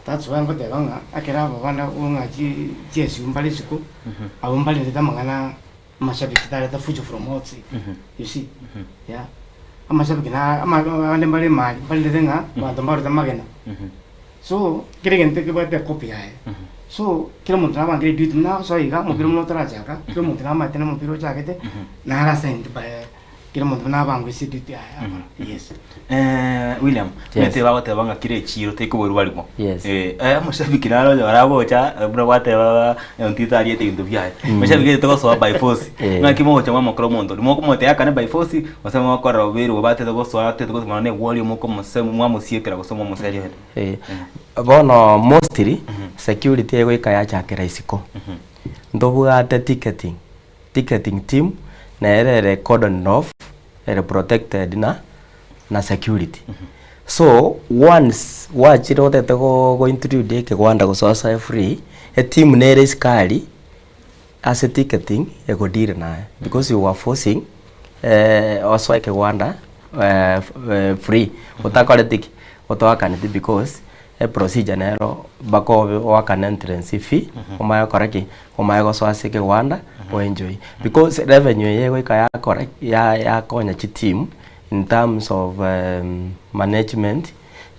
That's why ngoteba ng'a ekero aba bana ng'a chi chiesiu mbare isiko, abwo mbarerete amang'ana amashabiki tareta fujo from outside, you see, yeah. Amashabiki na ama abande mbare emari, mbarerete ng'a abanto mbarute amagena. So, kera egento kebwate ecopy yaye. So, kera omonto nabangire eduty buna agosoa iga, omobere buna otarachaka, kera omonto namaete na omobere ochagete, naro assigned by. Kera omonto buna abangwe ase eduty yaye akora. Yes. William, Yes. omanyete bagoteba ng'a kera echiro tekoborwa barimo. Yes. Omoshabiki naro onye oragocha buna gwateba ontito ariete ebinto biaye. Omoshabiki oyo togosoa by force. Ng'aki mogocha mwamokora omonto oria, mokomotebia akane by force gose mokorora obeire obo batete gosoa atete gosoa nonya na egwori mokomose mwamosiekera gose mwamoseria ere. Bono mostly, security egoika yachakera isiko. Ntobwate ticketing, ticketing team nere ere cordoned off ere protected na na security. So once gwachire otete go go intrude ekegwanda gose osoe free, eteam nere isiko aria ase ticketing ego deal naye because you were forcing osoe ekegwanda free otakoreti ki? Otoakaneti because Eprocedure nero mpaka obe oakane entrance fee omanye gokora ki? Omanye gosoa ase ekegwanda o enjoy. Because revenue eye egoika yakora ya yakonya chiteam in terms of management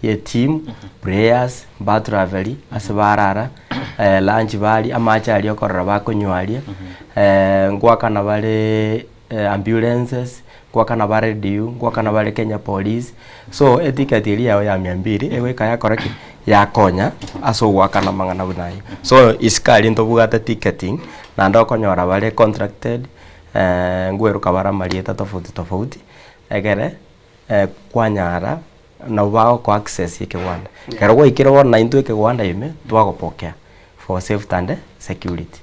ye team, players, mbatraveli ase barara, lunch baria, amache aria okorora bakonywa aria, ngoakana bare ambulances, ngoakana bare RDU, ngoakana bare Kenya Police, so eticket eria yao ya mia mbili egoika yakora ki? Yakonya ase ogoakana amang'ana buna aywo. So isiko aria ntobwate ticketing, naende okonyora bare contracted, nkweruka bare amarieta tofauti tofauti, egere kwanyara nabo bagokoa access ya ekegwanda. Ekero gwaikire bono naintwe ekegwanda ime, twagopokea for safety and security.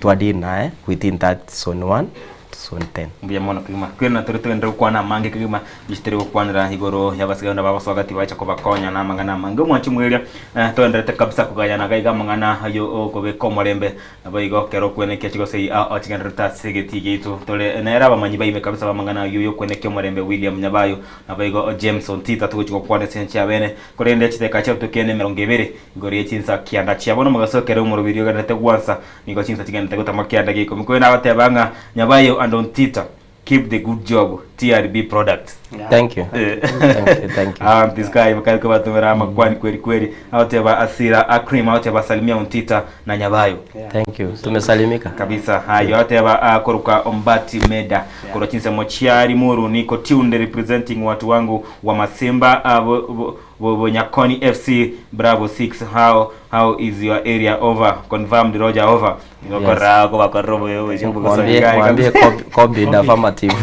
Twa deal naye within that zone one to Zone 10. Mbuya mono kegima. Kweri tore togenderere gokwana amange kegima, inche tori gokwanera igoro y'abasigayi buna bagosoa gati bacha kobakonya na amang'ana amange. Omwanchi omweria, eh, togendererete kabisa kogayana iga iga amang'ana ayo okobeka omorembe, naboigo ekero okwenekia chigosegi ao chigendererete ase egetii giaito. Tore nere abamanyi baime kabisa b'amang'ana ayio y'okwenekia omorembe William Nyabayo, naboigo James Ontita togochia gokwana ase enchera y'abene. Korende chidakika chiato kende emerongo ebere igoro ye chinsa kianda chiabo nomogaso ekero omorobiri ogendererete gwansa. Nigo chinsa chigendererete gotama kianda gia ikomi. Korende agoteba ng'a Nyabayo and Ontita keep the good job TRB products. Thank you. Thank you, thank you. Ah, Sky bakari kobatomera amakwani kweli kweli. Agoteba Asira Akrim agoteba salimia Ontita na Nyabayo. Thank you. Tumesalimika. Kabisa. Hayo agoteba akoroka Ombati Meda. Korwa chinsemo chia Limuru niko tuned representing watu wangu wa Masimba ah, bo, bo, bo, Bonyakoni FC Bravo 6 how how is your area over confirmed Roger over. Nigokorera kobakorera oboyo obochio Mwambie mwambie Covid affirmative.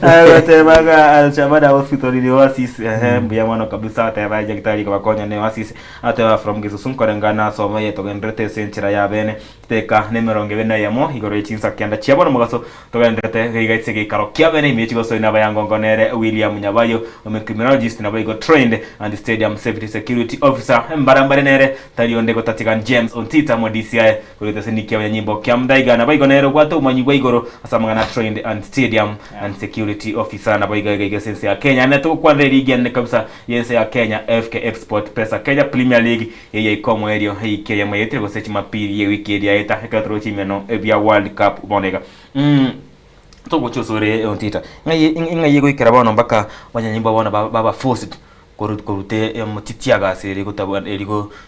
Agotebaga Alshabada Hospital in Oasis ehe mbuya mono kabisa ateba daktari kobakonya ne Oasis ateba from Gesusu nkorengana asome eye togenderete ase enchera ya bene teka na emerongo ebere na eyemo igoro ye chinsa kianda chia bono mogaso togenderete geiga ase egeikaro kia bene ime chigoso inaba ya ngongo nere William Nyabayo ome criminologist naboigo trained and stadium safety security officer mbarambare nere Tari onde gotatiga James Ontita mo DCI korwa egeseni kia abanyanyimbo kia Mdaiga naboigo nere obwate obomanyi bwa igoro ase amang'ana Trained and Stadium and Security Officer naboigo iga iga ase ense ya Kenya. Naende togokwanera erigi enene kabisa y'ense ya Kenya FKF Sport Pesa Kenya Premier League eye yaika omoerio eyiki eyemo yaetire gose chimapiri y'ewiki eria yaeta ekero toroche ebimeneno bia World Cup bono iga. Togochia osore Ontita ng'ai ng'ai egoikera bono mpaka abanyanyimbo bono baba forced koruta emotiti ase ere eri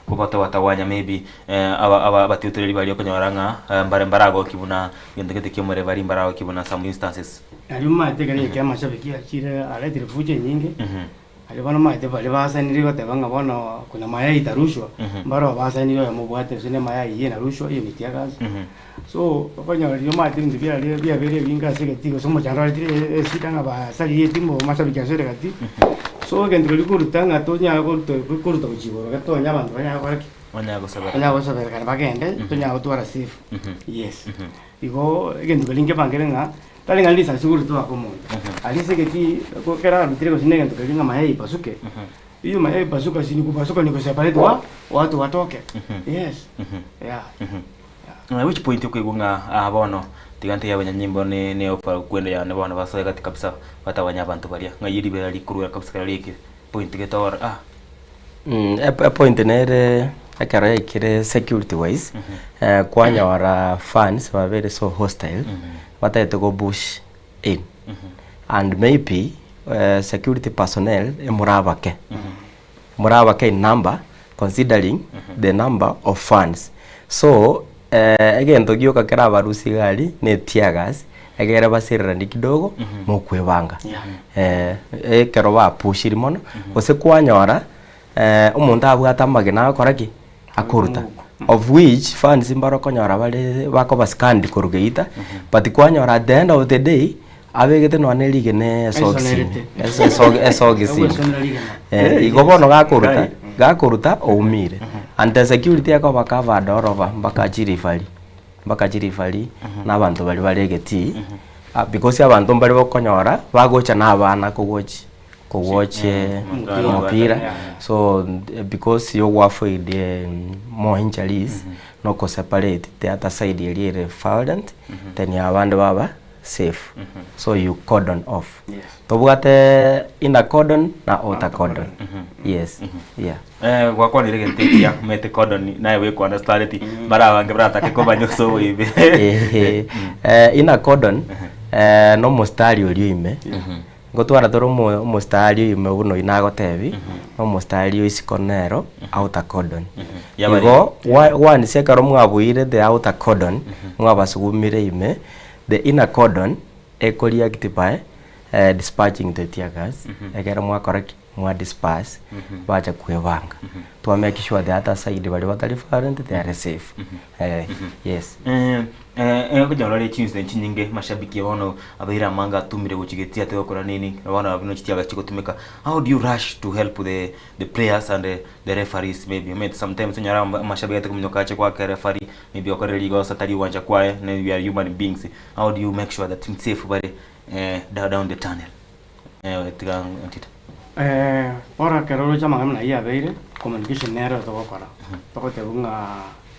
kobatawanya maybe abatiotoreri baria okonyora ng'a mbare mbaragoki buna gento gete kia omorembe mbaragoki buna some instances. Nario omanyete ekero ekia amashabiki achire aretire fujo enyinge, aria bono omanyete baria basainire goteba ng'a bono kuna mayai itarushwa, mbaro basainire oyomo obwate gose ne mayai eyio enarushwa eyio ne teargas. So, okonyora riria omanyete ebinto biaria biabeire ebinge ase egati gose omochando oretire eshida ng'a basaririe etimu amashabiki asoire gati, so egento keria koruta ng'a tonyare koruta koruta gochia igoro getonya abanto banyare gokora ki? Banyare gosabera. Banyare gosaberekana bagende, tonyare gotwara safe, yes. Igo egento keria nkebangere ng'a, tari ng'a risasi koruta oake omonto, aria ase egetii ekero arutire gose na egento keria ng'a mayai ipasuke, hiyo mayai ipasuka si ni kupasuka ni kuseparate wa watu watoke, yes, yeah. Which point okoigwa ng'a aa bono tiga ntebi abanyanyimbo ne ne ofa kwenda yane bono basoe gati kabisa batawanye abanto baria, ng'ai ribera rikorwera kabisa ekero riaikire point gete orore ah. Epoint nere ekero yaikire security wise, kwanyora fans babeire so hostile, batagete go bush in, and maybe security personnel emorabake, morabake in number considering the number of fans. So egento gioka kerabarusie iga aria ne teargas, egere basereranie kidogo mokwebanga. Ekero bapushiri mono, gose kwanyora omonto abwate amagena agokora ki? Akoruta. Of which fans mbare okonyora bare bakoba scanned korwa geita, but kwanyora at the end of the day, abegete nonya ne rigena esogisi ime, esogisi ime. Igo bono gakoruta, gakoruta oumire. And the security ekoba covered all over mpaka chirifari, mpaka chirifari na abanto baria bare egetii, because abanto mbare bokonyora bagocha na abana kowatch kowatch omopira, so because ya ogoavoid more injuries na okoseparate the other side eria ere violent then abande baba safe so you cordon off. Tobwate inner cordon na outer cordon yes yeah. Gwakwanire egento ekiya omanyete cordon naye bweka understandeti mbare abange baratake komanya ase oboibi. Ehe inner cordon na omostari oria ime ngotwara tore omostari oime buna oyio nagotebi na omostari o isiko nero outer cordon. Igo once ekero mwabuire the outer cordon mwabasugumire ime the inner cordon eko react by dispatching the tear gas ekero mwakora ki? mwa disperse bacha kwebanga. Twa make sure the other side baria batari violent they are safe. Eh, yes. Eh, eh, okonyora ore chinsa chinyinge mashabiki bono abeire amange atumire gochigetia ate gokora nini bono abwo chitiaga chigotumeka how do you rush to help the the players and the, the referees maybe I mean, sometimes onyora amashabiki ate kominyoka ache goaka referee maybe okorire rigosa tari gwancha kwaye ne we are human beings how do you make sure that safe bare eh, down the tunnel eh, tiga ntita Eh, bono ekero oroche amang'ana buna ayio abeire, communication nero togokora. Togotebwa ng'a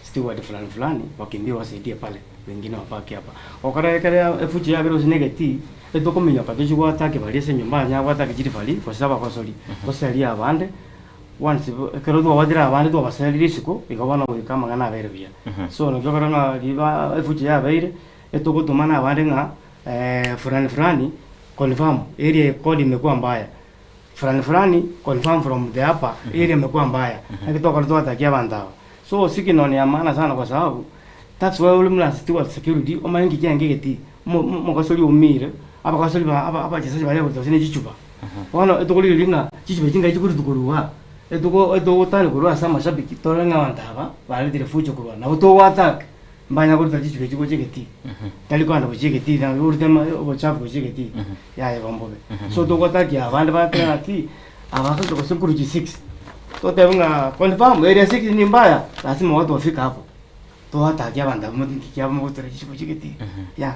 steward fulani fulani wakimbie wasaidie pale, wengine wabaki hapa. Gokora ekere efuchi yabeire gose na egetii, etokominyoka tochie goataki baria ase enyomba onye agoataki chirifari, gose abagosori, toserie abande, once ekero twabwatire abande twabaserire isiko, igo bono goika amang'ana abeire buya. So naki okora ng'a riba efuchi yabeire, etogotomana abande ng'a fulani fulani confirm area kodi imekuwa mbaya, fulani fulani confirm from the upper area imekuwa mbaya, naki tokora twatakia abanto aba. So signal ni ya maana sana kwa sababu that's why ore buna steward security omanye nki kiange egetii, omo omogosori oumire, abagosori ba aba abachesaji baria gocha gose ne chichupa. Bono etokorigereria ng'a chichupa echi ngai chikorutwa korwa igaa, etoko etogotana korwa ase amashabiki torore ng'a abanto aba baretire fujo korwa aa, nabo togoattack. Mbanya koruta chichuba echi gochia egetii, tari kogenda gochia egetii na orute ama obochafu gochia egetii, yaya igo mbobe. So togotakia abande batebe ng'a ki, aba gose gose nkoruchia six, totebe ng'a confirm area six ni mbaya, lazima watu wafike hapo. Toatakie abanto abwo nki kiabo mogotura chichuba gochia egetii, yeah.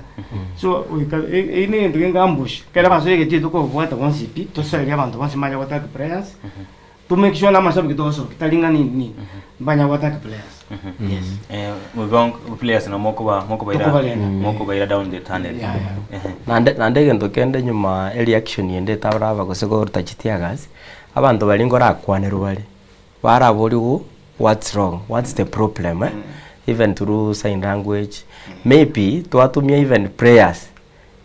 So goika eywo na egento kenge ambush, ekero basoire egetii tokobwata bonsi pi, toserie abanto bonsi mbanye gotaki prayers. To make sure namashabiki togosokia tari ng'a nini nini mbanya go attack players yes. Eh, igo players na mokoba mokobaira Tokobarenda. mokobaira down the tunnel. Yeah, yeah. Ehe. Naende naende egento kende nyuma ereaction ende etabraba gose koruta chitear gas, abanto baria nkorakwanerwa bare, baraborigwe what's wrong, what's the problem eh, even through sign language, maybe twatumia even prayers.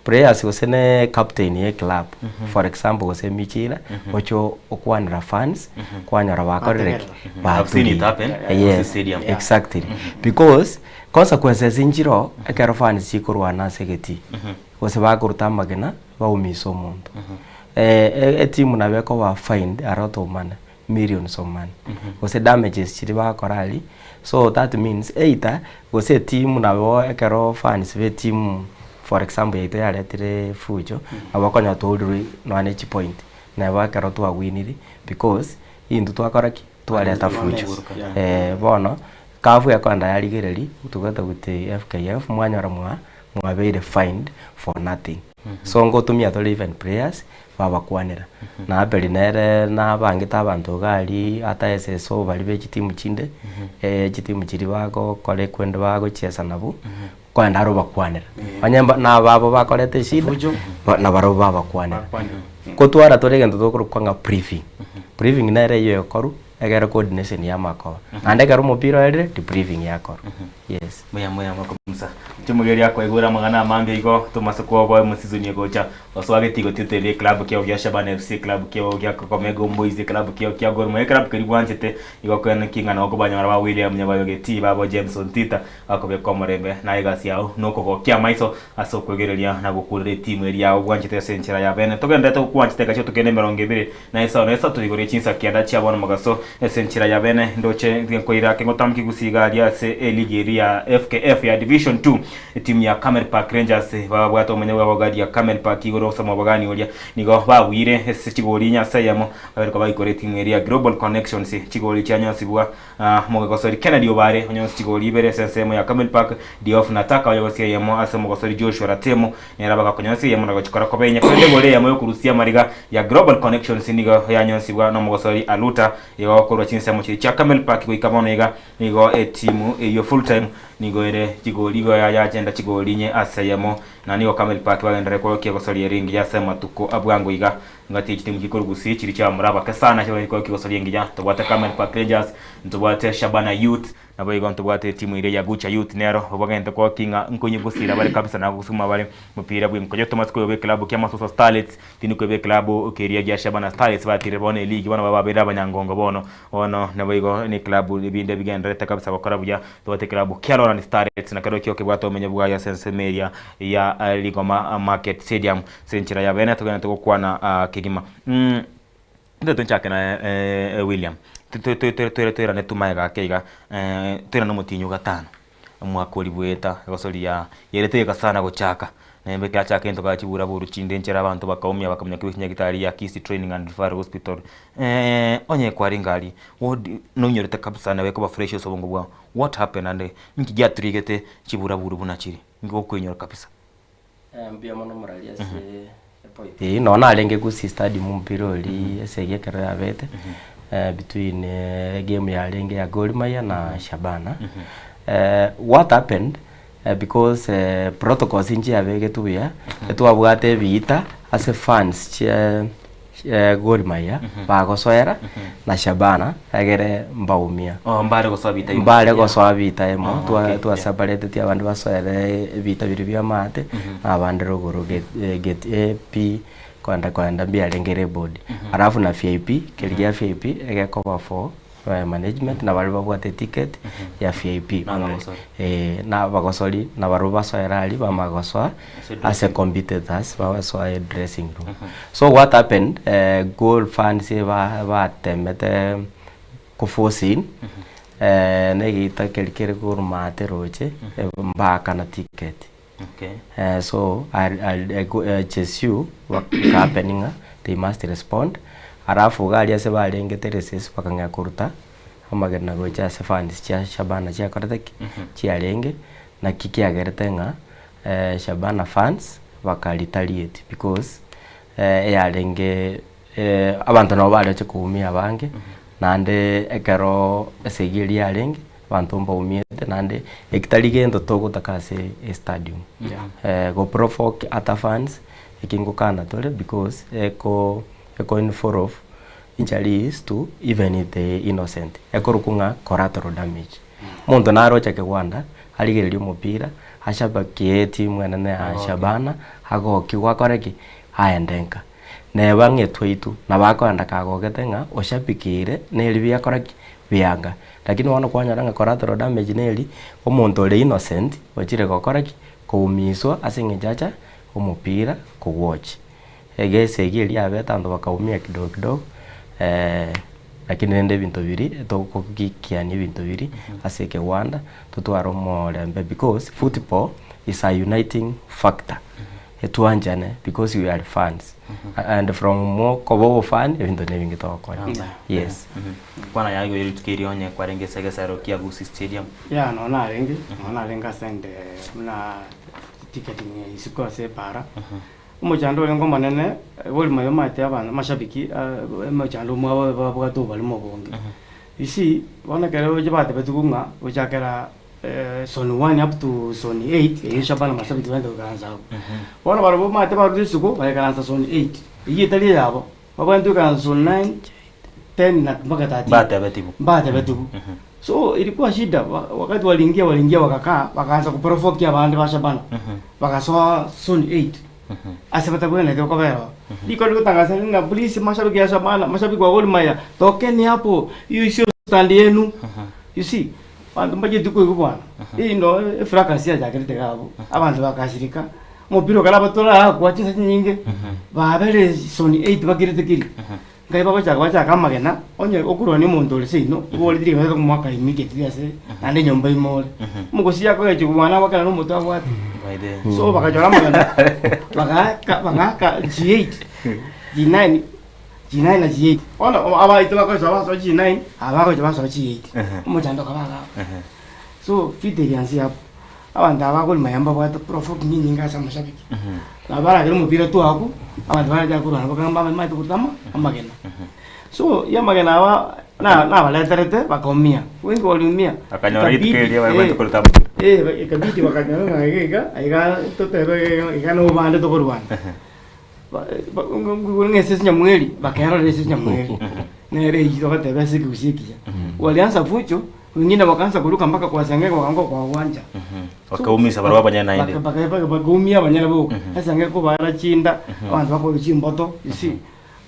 Players gose ne captain ye club for example gose Michira ocho okwanera fans kwanyora bakorire ki I've seen it happen. Yes, Gose stadium. exactly because consequences nchiroo ekero fans chikorwana ase egetii gose bakoruta amagena baumise omonto etimu nabo ekoba fined a lot of money millions of money gose damages chiria bagokora aria so that means either gose etimu nabo ekero fans ba etimu for example yaito yaretire fujo nabo okonyora twaurirwe nonya ne chipoint nabo ekero twawiniri because intwe twakora ki? Twareta fujo bono CAF ekoenda yarigereria together with FKF mwanyora mwa mwabeire fined for nothing so ngotumia tore even prayers babakwanera. Na Abeli nere nabangete abanto iga aria ata SSO baria be chitimu chinde, chitimu chiria bagokora ekwende bagochiesa nabwo, kogenda are obakwanera. Onye mba nababo bakoreta eshida, Fujo. ba nabarobwo babakwanera. Bakwanera. Kotwara tore egento tokorokwa ng'a briefing, briefing nere eywo ekorwa egere coordination ya amakoba. Naende ekero omopira oerire, debriefing yakorwa, yes. Mbuya mbuya mokomusa. Chimugeri akoigwera amang'ana amange igo tomase kwoboa emosizoni egocha. Osoa getigo tioteria eklabu kiao gia Shabana FC, eklabu kiao gia Kakamega Homeboyz, eklabu kiao kia Gor Mahia, eklabu keria bwanchete igo okogenda ki ng'a nabo okobanyora ba William Nyabayo Getii, babo James Ontita bakobeka omorembe na egasi yao nokogokia amaiso ase okwegereria na gokurera etimu eria yao bwanchete ase enchera ya bene. Togendererete gokwancha chidakika chiotokende emerongo ebere na isano na isato igoro ye chinsa kianda chia bono mogaso ase enchera ya bene ndoche nkoira ake ngotamki gusii aria ase eligi eria ya FKF ya Division 2 Etimu ya Camel Park Rangers babwate omonye bwabo gari ya Camel Park igoro ase omobogani oria nigo babuire ase chigori inye ase eyemo baberekwa baikora etimu eria ya Global Connections chigori chianyosibwa omogosori Kennedy Obare onyosi chigori ibere ase ensemo ya Camel Park Diof Nataka oyogosia eyemo ase omogosori Joshua Ratemo nere abagokonyosia eyemo na gochikora koba enye korende egori eyemo yokorusia amariga ya Global Connections nigo yanyosibwa nomogosori Aluta igo korwa chinsemo chiria chia Camel Park goika bono iga Nigo etimu eyio full time nigo ere chigori igo yachenda chigori inye ase eyemo na nigo Camel Park bagenderere korokia gosoria eringiya ase amatuko abwango iga. Ngati chitimu chikoru gusii chiria chiamura abake sana chibaye korokia gosoria engiya. Ntobwate Camel Park Rangers, ntobwate Shabana Youth, naboigo ntobwate etimu eria ya Gucha Youth nero bagente korokia ng'a nkonye gosira bare kabisa na gosuma bare mopira bwenkoyo. Tomasi koyoba eklabu kia Masosa Starlets Tindi koeba eklabu keria gia Shabana Starlets batirire bono eligi bono babeire abanyangongo bono. Bono naboigo neklabu ebinde bigendererete kabisa gokora buya. Tobwate eklabu kia Lowland Starlets na kerokio kebwate obomenyo bwaye ase ensemo eria ya Rigoma Market Stadium. Ase enchera ya bene togenderete gokwana kegima. Intwe tonchake na William, toirane tumaega ake iga, toirane omotienyi o gatano, omwaka oria bweta, egosori ya yerete eka sana gochaka, naende ekiachaka gento kare chibura buru chinde nchera abanto bakaumia bakamunya kebe chinyagitari ya Kisii Training and Referral Hospital, onye kwarenge aria, what nonyorete kabisa naye ekoba fresh ase obongo bwao, what happened and inki giaturigete chibura buru buna chiri, inki gokoinyora kabisa? Mbuya mono morari ase epoint eyio, nonya narenge Gusii Stadium omopira oria esegi ekero yabete between egame yarenge ya Gor Mahia na Shabana. What happened because protocols nchiabegetwe buya, etwabwate ebiita ase fans chia Gor Mahia bagosoera na Shabana egere mbaumia. Oh, mbare gosoa biita imo. Mbare gosoa biita imo, Oh, twa okay, yeah. twaseparetetie abande basoere ebiita biria bia amaate, na abande rogoro gate gate A, B, koenda koenda mbiarenge labelled. Alafu na VIP, keria gia VIP egekoba for management na baria babwate eticket ya VIP. Na abagosori. Eh, na abagosori nabarobwo basoere aria bamanya gosoa Ase ase competitors bagosoa edressing room. So what happened, goal fans eba batemete ko force in, na egeita keria kere korwa maate roche, mbaakana ticket. Okay. So HSU eka happen ng'a they must respond, alafu iga aria ase barengete resesi bakang'ea koruta amagena gocha ase funds chia Shabana chiakorete ki? Chiarenge, naki kiagerete ng'a Shabana fans baka retaliate because eyarenge abanto nabo bareche koumia abange, naende ekero esegi eria yarenge. Abanto mbaumiete naende eki tari gento togotaka ase estadium. Go provoke other fans eki ngokana tore because eko eko involve injuries to even the innocent. Ekorokwa ng'a collateral damage. Omonto naroche kegwanda arigererie omopira ashabakie etimu enene ya Shabana agokigwe akore ki? Aende nka. Neba ng'a etwaitwe nabo akoenda kagogete ng'a oshabikire neri biakora ki? Bianga. Lakini bono kwanyora ng'a collateral damage neri, omonto ore innocent ochire gokora ki? Koumiswa ase eng'encho acha omopira ko watch. Egesi egi eria yabete abanto bakaumia kidogo kidogo lakini rende ebinto biria togogikiania ebinto biria ase ekegwanda totware omorembe because football is a uniting factor. Etwanchane because we are fans and from mokoba obofan ebinto nebinge togokora yes. Kwana yaye igoro rituko erio onye kwarenge ase egesero kia Gusii Stadium. Yeah nonya narenge, nonya narenge ase ende buna ticketing isiko ase epaara, omochando orenge omonene, borimo omanyete abanto amashabiki omochando omwabo babwate oborimo obonge. You see, bono ekero oche batebetigwe ng'a gochakera Zone one up to zone eight, eyio Shabana mashabiki baende goikaransa abwo. Bono barabwo omanyete barure isiko bagaikaransa zone eight, eyio etari eyabo, babwenerete goikaransa zone nine, ten na mpaka 13. Mbatebetigwe. Mbatebetigwe. So ilikuwa shida wa- wakati waliingia waliingia wakakaa wakaanza kuprovoke abande ba Shabana bagasoa zone eight ase batabwenerete kobera oo. Riko rigotangasa ng'a please mashabiki ya Shabana, mashabiki wa Gor Mahia tokeni hapo, hiyo sio stand yenu. You see, Abanto mbacheti koigwa bwana, eyio no efracas yachakerete iga abwo, abanto bakasirika, omopira okare abatore aakwa chinsa chinyinge, babere zone eight bakirete kiri, nkai bagochaka bachake amagena, onye okorwania omonto ore seino, obore tiri gento okomoaka immediately ase naende enyomba ime ore. Omogosi akogechiwa bwana agwakera na omote abwate. By the So bakachora amagena, bagaaka bagaaka G8, G9, G9 na G8. Bono abaito bagocha basoa G9, aba bagocha basoa G8. Omochando okaba iga abwo. So vita egiansia abwo, abanto aba bakorwa mayemba babwate provoking enyinga ase amashabiki. Nabo baragere omopira twakwa, abanto barachake korwana bakagamba bamaete koruta ama amagena. So ya amagena aba na nabareterete bakaumia, wengi waliumia. Bakanyora rituko Ikabidi erio baye koruta amagena. ikabidi bakanyora ng'a iga iga, aiga totebe iga iga nobande tokorwana. Ng'a ase enyamweri, bakerorera ase enyamweri, nere eyio togoteba ase ekegusii ekiya. Walianza fujo, wengine wakaanza kuruka mpaka kwa sengenge wakaanza koagwancha. Bakaumisa barabwo abanyene naende. Bakaumia abanyene boka, esengenge kobara chinda, abanto bakorwa chimboto, you see,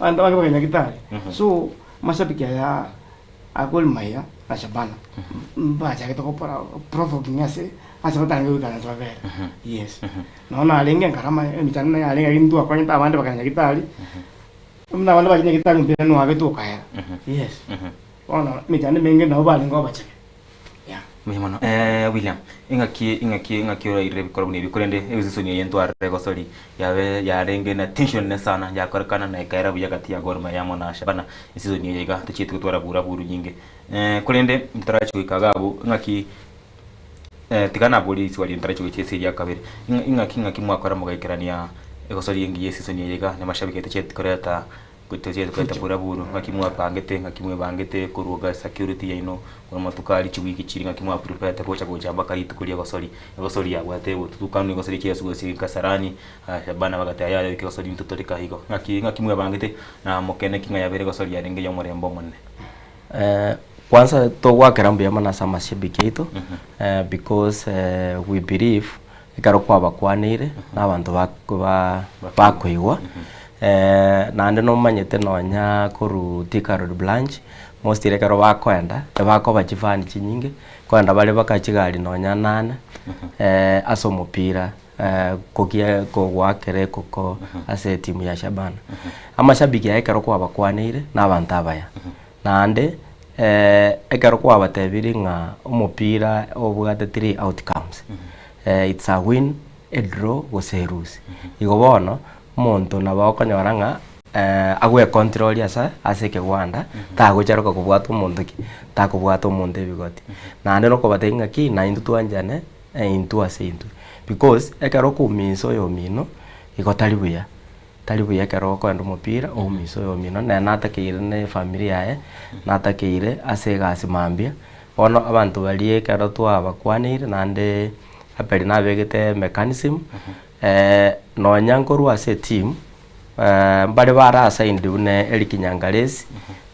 abanto abange bakagenda nyagetari. So, amashabiki aya a Gor Mahia na Shabana mbachagete gokora provoking ase ase batarenge goikaransa babere, yes. Nonya narenge nkarama emechando naye yarenge lakini ntwakonyete abande bakagenda nyagetari. Buna abande baria nyagetari mpira noagetwe okaera. Yes. Bono emechando emenge nabo barenge obachake. Yeah. Mbuya mono. William, ing'aki ing'aki ing'aki orairire ebikoro buna ebi korende eseason eye ntwarire gosori yabe yarenge na tension nene sana yakorekana na ekaera buya gati ya Gor Mahia amo na Shabana eseason eye iga tochieti gotwara bura buru nyinge. Korende ntorachi goika iga abwo ng'aki tiga naborie riswali ntarachi gochia ase eria kabere, ing'aki ing'aki mwakora mogaikerania egosori engiya eseason eye iga na amashabiki tochieti koreta Tochieti koreta bura buru, ng'aki mwapangete, ng'aki mwebangete korwa iga security yaino, korwa amatuko aria chiwiki chiria ng'aki mwa preparete gocha gocha mpaka rituko ria egosori, egosori yabwate obotutukanu egosori chiasu gose Kasarani, Shabana bagateba yaya oike egosori intwe tore ka igo. Ng'aki ng'aki mwebangete na mokene ki ng'a yabeire egosori yarenge ya omorembe omonene? Kwanza togoakera mbuya mono ase amashabiki aito, because we believe ekero kwabakwaneire na abanto bakoigwa, naende nomanyete nonya korwa Thika Road branch, mostly ekero bakoenda, ebakoba chifani chinyinge, nkoenda bare mpaka chigari nonya nane, ase omopira kogia kogoakera ekoko ase etimu ya Shabana. Amashabiki aya ekero kwabakwaneire, na abanto abaya, naende ekero kwabatebirie ng'a omopira obwate three outcomes, it's a win, a draw gose a lose. Igo bono, omonto nabo okonyora ng'a agwecontrol ase ase ekegwanda, tagocharoka kobwata omonto ki, takobwata omonto ebigoti. Naende nokobatebia ng'aki, naintwe twanchane intwe ase intwe, because ekero okoumisa oyomino, igo tari buya. Tari buya ekero okoenda omopira oumise oyomino, nere natakeire na efamiri yaye, natakeire ase egasi mambia. Bono abanto baria ekero twabakwaneire naende Abel nabegete mechanism, nonya nkorwa ase eteam, mbare bare assigned buna Eric Nyangaresi,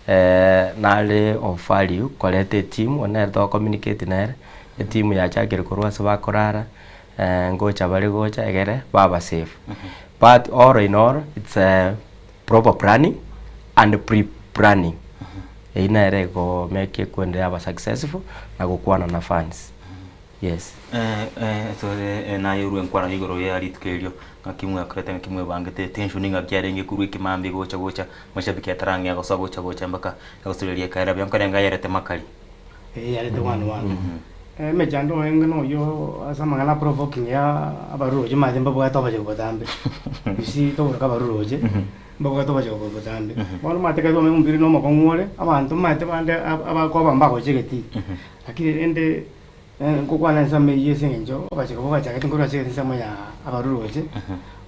nare of value koreta eteam, oyio nere togo communicate nere, etimu yachakire korwa ase bakorara, ngocha bare gocha egere baba safe. But all in all it's a proper planning and pre planning eyio nere ego make ekwende yaba successful na gokwana na fans yes. Ase naye orue nkwana igoro ya rituko erio, ng'aki mwakorete ng'aki mwebangete, tension ng'aki yarenge korwa ekemambia gocha gocha, mashabiki atarang'ea gosoa gocha gocha mpaka egosoreria ekaera buya, nkorenge ayerete makari. Ee yarete one one. Emechando enge noyo ase amang'ana a provoking ya abaruroche omanyete mbabwate obochegu botambe. You see togoroka abaruroche, mbabwate obochegu botambe. Bono omanyete ekero twamanya omobere na omokong'u ore, abanto omanyete bande abakoba mbagochegeti. Lakini rende nkokwana ensemo eyio ase eng'encho obochegu bogachagete nkorwa ase ensemo ya abaruroche,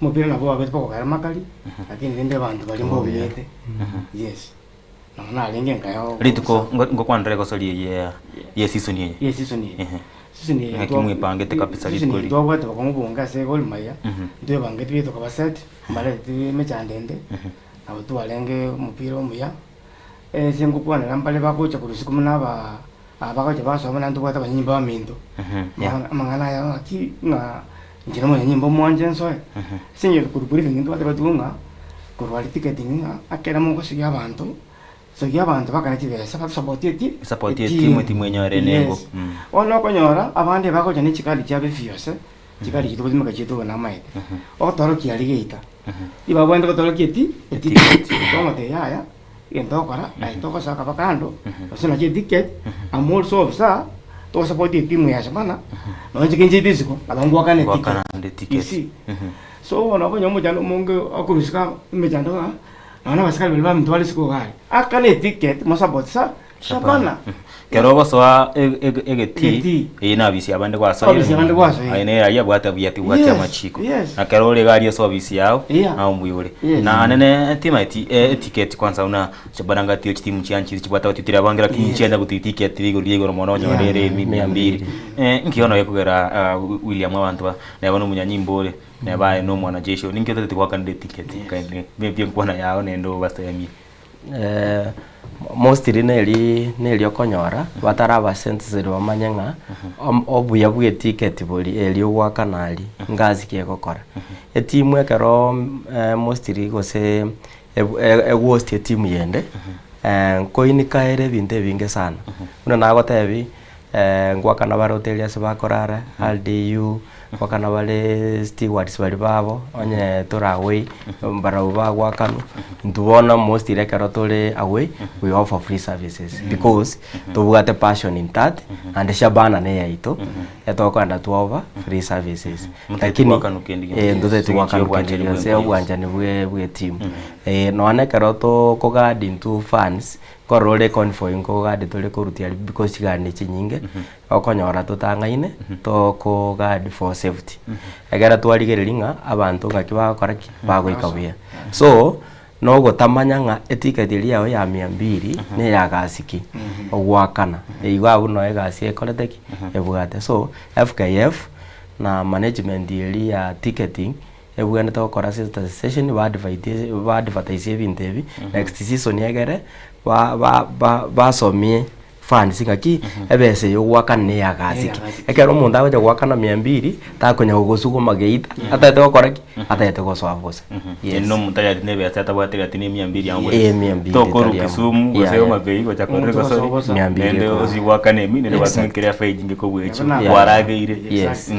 omobere nabo obabete bokogera makari, lakini rende abanto baria mbaumete, yes. Nonya narenge nkaegwa Rituko ngokwanera egosori eye ya ye season eye. Ye season eye. Ehe. Season eye Ng'aki mwepangete kabisa season rituko eye ri. twabwate bokong'u bonge ase Gor Mahia, ntwebangete buya tokaba set, mbareti emechando ende, nabo twarenge omopira omuya, ase ngokwanera mbare bagocha korwa isiko buna aba aba bagocha basoma naende ntobwate abanyanyimbo baminto. Amang'ana aya ng'aki ng'a Inche nomonyanyimbo omwanche nsoe, ase eng'encho korwa briefing ntwatebetiwe ng'a korwa aria ticketing ng'a ekero mogosigia abanto, sogia abanto bakare chibesa batosapotie eti Support etimu, etimu enyore enengo. Yes. Bono okonyora abande bagocha ne chikadi chiabo efiose, chikadi echi togotumeka chiaito buna amaete, ogotorokia aria geita, ribabwenerete gotorokia eti eticket, togotebia yaya, egento ogokora aye togosoka mpaka kando, gose nachi eticket, am also officer, togosapotia etimu ya Shabana, nonye inche nchiete isiko, nabo ngoakana eticket. Ngoakana ande You ticket. see? So bono okonyora omochando omonge okorusika emechando ng'a, nonye na abasikari baria baminto bare isiko iga aria, akane eticket mosapote sa Shabana. Kero ogosoa egetii, Egetii. eye nabisi abande gwasoire. Obisi abande gwasoire. Aye nere aria abwate buya tibwati Yes, amachiko. yes. Na kero ore iga aria ase obisi yao, Yeah. nao mbuya ore. Yes. Na nene timaeti eticket kwanza buna Shabana tiyo chitimu chianchire chibwate abatitiri abange lakini Yes. nchienda gotiri ticket rigori ria igoro mono onyore Yeah, ere yeah, mia mbili. Nki bono gekogera William abanto ba neba nomonyanyimbo ore, neba aye nomwanajeshi ore, ninki otagete goakanera eticket? Yes. Maybe enkwana yao naende obasemie. Mostly neri neri okonyora batara sensitive bamanye ng'a obuya bwa eticket boria eria ogoakana aria ngasi ki egokora. Etimu ekero mostly gose egohost etimu yende nkoinika ere ebinto ebinge sana. Buna nagotebia ngoakana bare hoteli ase bakorara, RDU. Ngwakana bare stewards baria babo, onye tore away, mbarabwo bagwakanwa, intwe bono mostly ekero tore away, we offer free services because tobwate passion in that, naende Shabana na eyaito, etokogenda twa offer free services. Motagete Lakini, goakanwa kende gionsi. eh, ntotagete Ase eng'encho goakanwa y'obwanchani kende gionsi, bw'ense. obwanchani bwe bwe etimu. Nonya ekero tokoguard intwe fans, nkorora ore convoy nkoguard tore korutia aria because chigari ne chinyinge, okonyora totang'aine, tokoguard for safety. Ekero twarigereria ng'a abanto ng'aki bagokora ki? Bagoika buya. So, nogotamanya ng'a eticket eria yago ya mia mbili, na eya gasi ki, ogoakana, igo abwo noo egasi ekorete ki? Ebwate. So, FKF na management eria ya ticketing, ebwenerete gokora sensitization ba advertise ba advertise ebinto ebi, next season egere ba ba ba basomie funds ng'aki ebesa eye ogoakana na eyagasi ki. Ekero omonto agocha goakana mia mbili, takonya gogosuguma geita, atagete gokora ki? Atagete gosoa bosa. Yes. Ere nomonto ayati na ebesa atabwate egati na emia mbili amo Eh, emia mbili Tokorwa tari amo. Kisumu gose Yeah, yeah. Homa Bay gocha korora Omonto egosori, gosoa bosa. Mia mbili naende ekoro. osi goakana emi naende Exactly. gwatumekire efa ejinge kobua echio Yeah. kwarageire. Yes.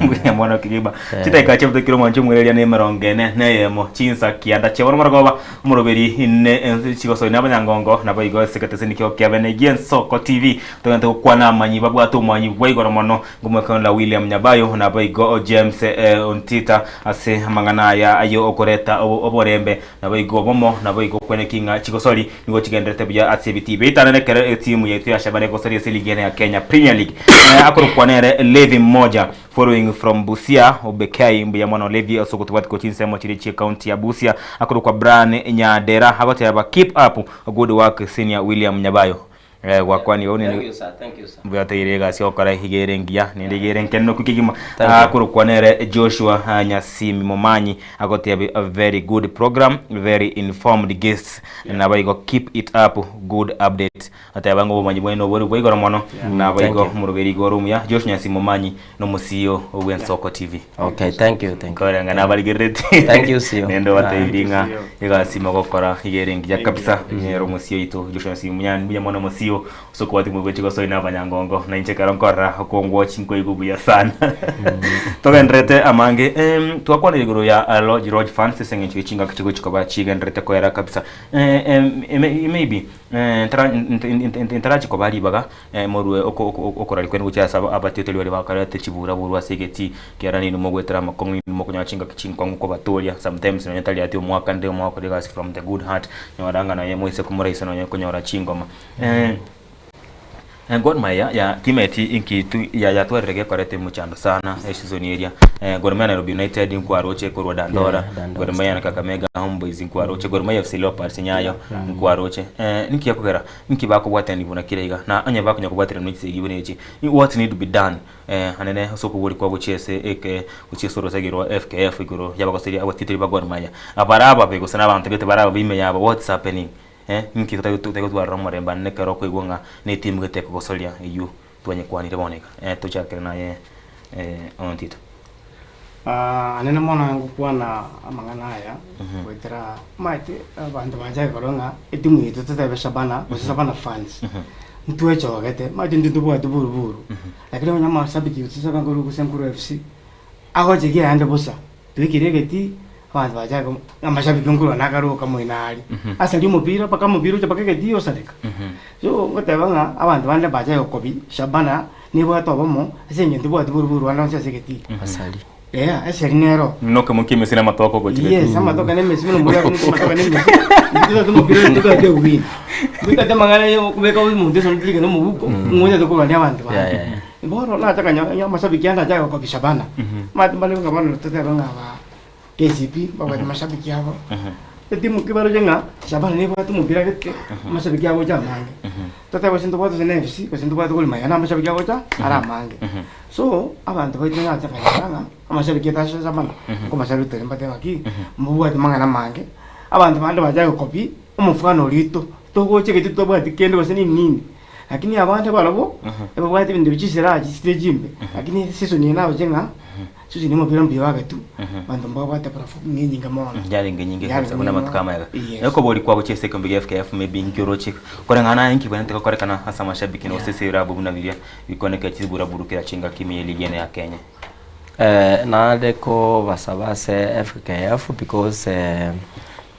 Mbuya mono kegima. Chidakika chiabuta omwancho omwereria na emerongo ene na eyemo chinsa kianda chia bono morogoba omoroberi ine ense chigosori na abanyangongo naboigo ase egeteseni kio kia bene gi'Ensoko TV togente gokwana amanyi babwate omwanyi bwa igoro mono ngomwekano William Nyabayo naboigo James Ontita ase amang'ana aya ayo okoreta oborembe naboigo obomo naboigo okweneki ng'a chigosori nigo chigendererete buya ase ebitii biaetanane ekero etimu yaito ya Shabana egosoria ase eligi ene ya Kenya Premier League. Akorokwa nere Levi Mmoja Following from Busia, Obekai mbuya mono Levi ase ogotobwatia korwa chinsemo chiria chie county ya Busia. Akorokwa Brian Nyadera agoteba keep up good work senior William Nyabayo. Eh, gwakwani ou Thank you sir, thank you sir. mbuya teire egasi ogokora iga ere engiya naende iga ere enkenenoku kegima. Thank you. Akorokwa nere Joshua Nyasimi Momanyi agoteba a very good program, very informed guests naboigo keep it up good update. Ateba ng'a obomanyi bwaye nobore bwa igoro mono, naboigo Thank you. omoroberi igoro omuya, Josh Nyasimo Omanyi, nomosio bw'Ensoko TV. Okay, thank you, thank you. Koreng'a nabarigereretie. Thank you, CEO. Nende obatebirie ng'a Thank you, CEO. egasi mogokora iga ere engiya Thank kabisa. you. Nere omosio oito Joshua Nyasimo Munya mbuya mono omosio ase okobwatia omobwe chigosori na abanyangongo. Na inche ekero nkorora okongwochi nkoigwa buya sana. Togendererete amange em, twakwanire igoro ya ah, Lodge Lodge Funds ase eng'encho ye chingaki chigochi koba chigendererete koera kabisa. Eh, em, maybe Ntarachi kobaa ribaga, morue okoraria kwaino gochia ase abatioteri baria bakarete chibura-buru ase egetii, ekiagera ninwe mogwetera amakong'u, inwe mokonyora chingaki chinkong'u kobatooria, sometimes nonye tari ati omwaka nde omwakore egasi from the good heart, nyora ng'a nonye moise komoraisa nonye konyora chingoma. Gor Mahia ya timeti inki tu ya yatwarire gekorete mochando sana esizoni eria. Gor Mahia Nairobi United nkwaroche korwa Dandora, Yeah, Dandora Gor Mahia na Kakamega Homeboyz nkwaroche, Gor Mahia FC Leopards nyayo nkwaroche. Ninki gekogera inki bakobwatani buna kera iga na onye bakonya kobwaterana ne chisegi buna echi what need to be done anene ase okobori kwa gochia ase eke gochia ase orosegi rwa FKF igoro yabagoseria abatitiri ba Gor Mahia. Abare ababe gose na abanto gete bare ababe ime yabo what's happening? Inki totari omorembe aane ekero okoigwa ng'a netimu gete ekogosoria eyio twanyekwanire bono iga? Tochakere naye Ontito. Anene mono ngokwana amang'ana aya goetera omanyete abanto bachake korora ng'a etimu yaito totebe Shabana gose Shabana fans ntwechogete omanyete intwe ntobwati buruburu lakini onye amashabiki gose Shabana gose Nkuru FC agochekia aande bosa. Toikire egetii, abanto bachake amashabiki nkorwa nakaroka moino aria. Asaria omopira mpaka omopira oche mpaka egetii osareka. So ngoteba ng'a abanto bande bachake gokobi Shabana nebwate obomo ase eng'encho tebwati borobwo rwanda onsi ase egetii. Asari. Eeh eseri nero. Nokemokia emesi na amatoke ogochia Yes, getii. amatoke na emesi buna omorwake omokia amatoke na emesi, intwe totagete omopira intwe totagete ewin. Intwe totagete amang'ana ya okobeka omonto esoni torike na omobuko, ng'a onyare korwania abanto bande. Yeah, yeah, yeah. Bono nacha konya amashabiki ande achake gokobia Shabana, omanyete mbare ng'a bono totebe ng'a ba KCB babwate amashabiki abo, etimu ki baroche ng'a Shabana nebwate omopira gete, amashabiki agocha amange. Totebe gose ntobwate gose na FC, gose ntobwate Gor Mahia na amashabiki agocha are amange. So, abanto baito nacha konyora ng'a amashabiki aito ase Shabana, nkomasalutere mbatebe ng'aki, mbobwati mang'ana amange, abanto bande bachake gokobia omofwano oria oito, togocha egete tobwati kende gose nini nini. Lakini abande barabwo ebabwate ebinto bie chisiraha chisire chimbe, lakini season eye naroche ng'a season ya omopira mbuya oagetwe, abanto mbabwate perform enyinge mono. Yarenge nyinge Yarenge kabisa buna nyinge amatuko mono. amaega. Yes. Ekobori kwabo chia ase ekeombe gia FKF maybe inki oroche koreng'ana naye inki bwenerete gokorekana ase amashabiki na gose ase ebirabu buna biria bikoneka chibura buru kera chingaki ime ye ligi ene ya Kenya. Nare kobasaba ase FKF because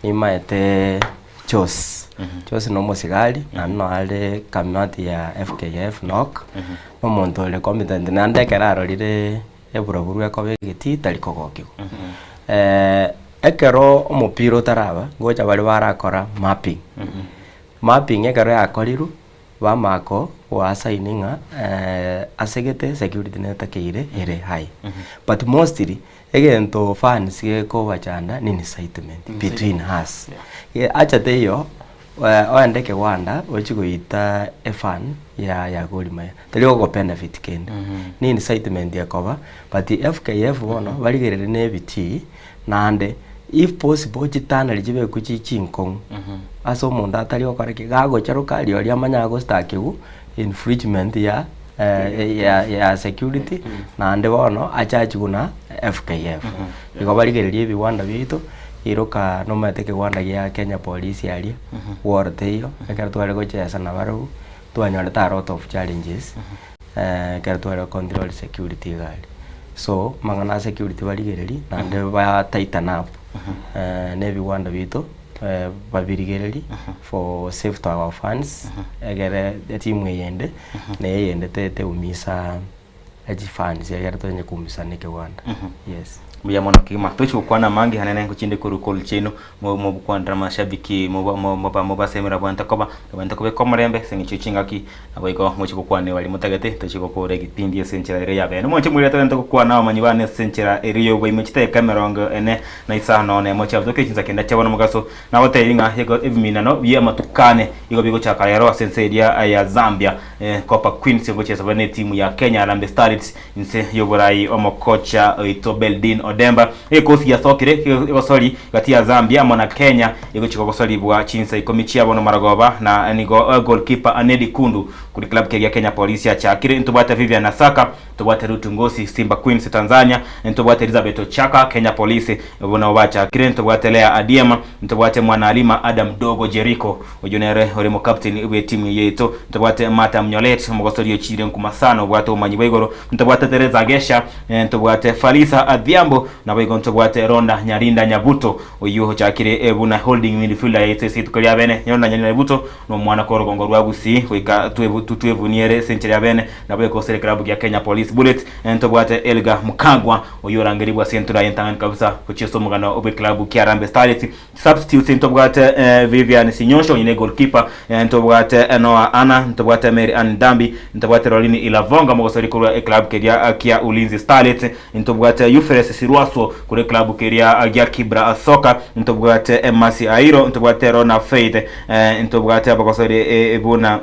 nimaete Jos, Jos na omosigari naende noo are kamati ya FKF NOC, na omonto ore competent naende ekero arorire eburaburu ekoba egetii tari kogokigwa. Ekero omopira otaraba, ngocha baria barakora mapping, mapping ekero yakorirwe, Bamako goasaini ng'a ase gete security netakeire ere high. But mostly egento fans gekobachanda ni incitement between us. Acha teiyo oende kewanda ochie goita efan ya ya Gor Mahia teri ogobenefit kende. Ni incitement ekoba but FKF bono barigererie na ebitii naende if possible chitanari chibekwe chi chinkong'u ase omonto atari gokora ki, gagocharoka rirorio amanye agostakiwa infringement ya ya ya security naende bono achachigwe na FKF. Igo barigererie ebiwanda biaito, iroka nomanyete ekewanda gia Kenya Police aria, war teiyo, ekero tware gochesa nabarobwo, twanyorete a lot of challenges. Ekero tware gocontrol security iga aria. So, amang'ana a security barigererie naende ba tighten up na ebiwanda biaito babirigererie for safety of our fans egere etimu eyende na eyende teumisa chifans egere tonyare koumisana ekewanda, yes. Mbuya mono kegima. Tochi gokwana amange anene ngochinde korwa korwa chiaino mobokwanera amashabiki mobasemera bwante koba bwante kobeka omorembe ase eng'encho ye chingaki naboigo mochie gokwana baria motagete tochie gokora egepindi ase enchera ere y'abeene. Mwanche moire togende gokwana abamanyi bane ase enchera ere y'oboime chidakika emerongo ene na isano na emo chiabutokire chinsa kenda chia bono mogaso. Nagotebi ng'a ebiminano bi'amatuko ane igo bigochaka rero ase ense eria ya Zambia. Copper Queens egochia soba netimu ya Kenya Harambee Starlets Inse y'oborai omokocha oito Beldine Odemba, egekosi giasokire egosori gati ya Zambia amo na Kenya egochia gogosoribwa chinsa ikomi chia bono marogoba na nigo goalkeeper Anedi Kundu kuri club keria Kenya Police yachakire. Ntobwate Vivian Asaka, ntobwate Ruth Ngosi Simba Queens Tanzania, ntobwate Elizabeth Ochaka Kenya Police abwo nabo bachakire, ntobwate Leah Adiema, ntobwate Mwanaalima Adam Dogo Jericho Oyio nere ore mokapteni bw'etimu yaito. Ntobwate Martha Mnyolet, omogosori ochiire nkuma sana obwate obomanyi bwa igoro. Ntobwate Teresa Gesha, ntobwate Falisa Adhiambo, naboigo ntobwate Ronda Nyarinda Nyabuto, oyio ochakire buna holding midfielder yaito ase rituko ria bene. Ronda Nyarinda Nyabuto nomwana korwa orogongo rwa Gusii goika twebunie ere ase enchera ya bene, naboigo ase eklabu gia Kenya Police Bullets. Ntobwate Elgar Mukagwa, oyio orangerigwe ase entura y'entang'ani kabisa gochia ase omogano bw'eklabu kia Harambee Starlets. Substitutes ntobwate Vivian Sinyosho onye ne goalkeeper, ntobwate Noah Anna, ntobwate Mary Ann Ndambi, ntobwate Rolini Ilavonga omogosori korwa eclub keria kia Ulinzi Starlets, ntobwate Euphrates Sirwaswo korwa eclub keria gia Kibra Soccer, ntobwate Mercy Airo, ntobwate Rona Faith, ntobwate abagosori buna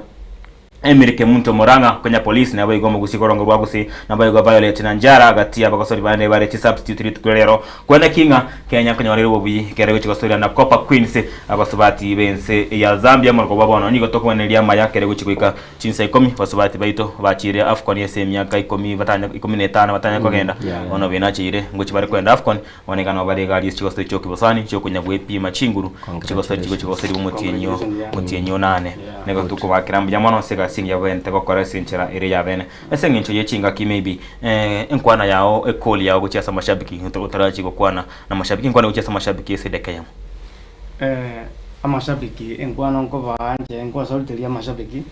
Emily Kemunto Murang'a, Kenya Police, naboigo omogusi korongo rwa Gusii, naboigo Violet Nanjara gati y'abagosori bande bare chisubstitute rituko ria rero. Kwene ki ng'a Kenya nkonyorire obobuyi ekero egochia gosoria na Copper Queens abasubati b'ense ya Zambia moroko bwa bono. Nigo tokobaneria amaya ekero egochia goika chinsa ikomi basubati baito bachire Afcon ase emiaka ikomi batanya ikomi na etano batanya kogenda bono benacheire ngochia bare kogenda Afcon Bono iga nabo bare egari ase chigosori chi'okibosani chi'okonya gwepima chinguru, chigosori chigochia goserigwa omotienyi o omotienyi onane. Nigo tokobakera mbuya mono ase egasi engiya babwenerete gokora ase enchera ere y'abene. Ase eng'encho ye chingaki maybe enkwana yao ecall yao gochia ase amashabiki otarachie gokwana na amashabiki enkwana gochia ase amashabiki ase edaka eyemo. Amashabiki enkwana nkobaa inche nkobasaluteria amashabiki,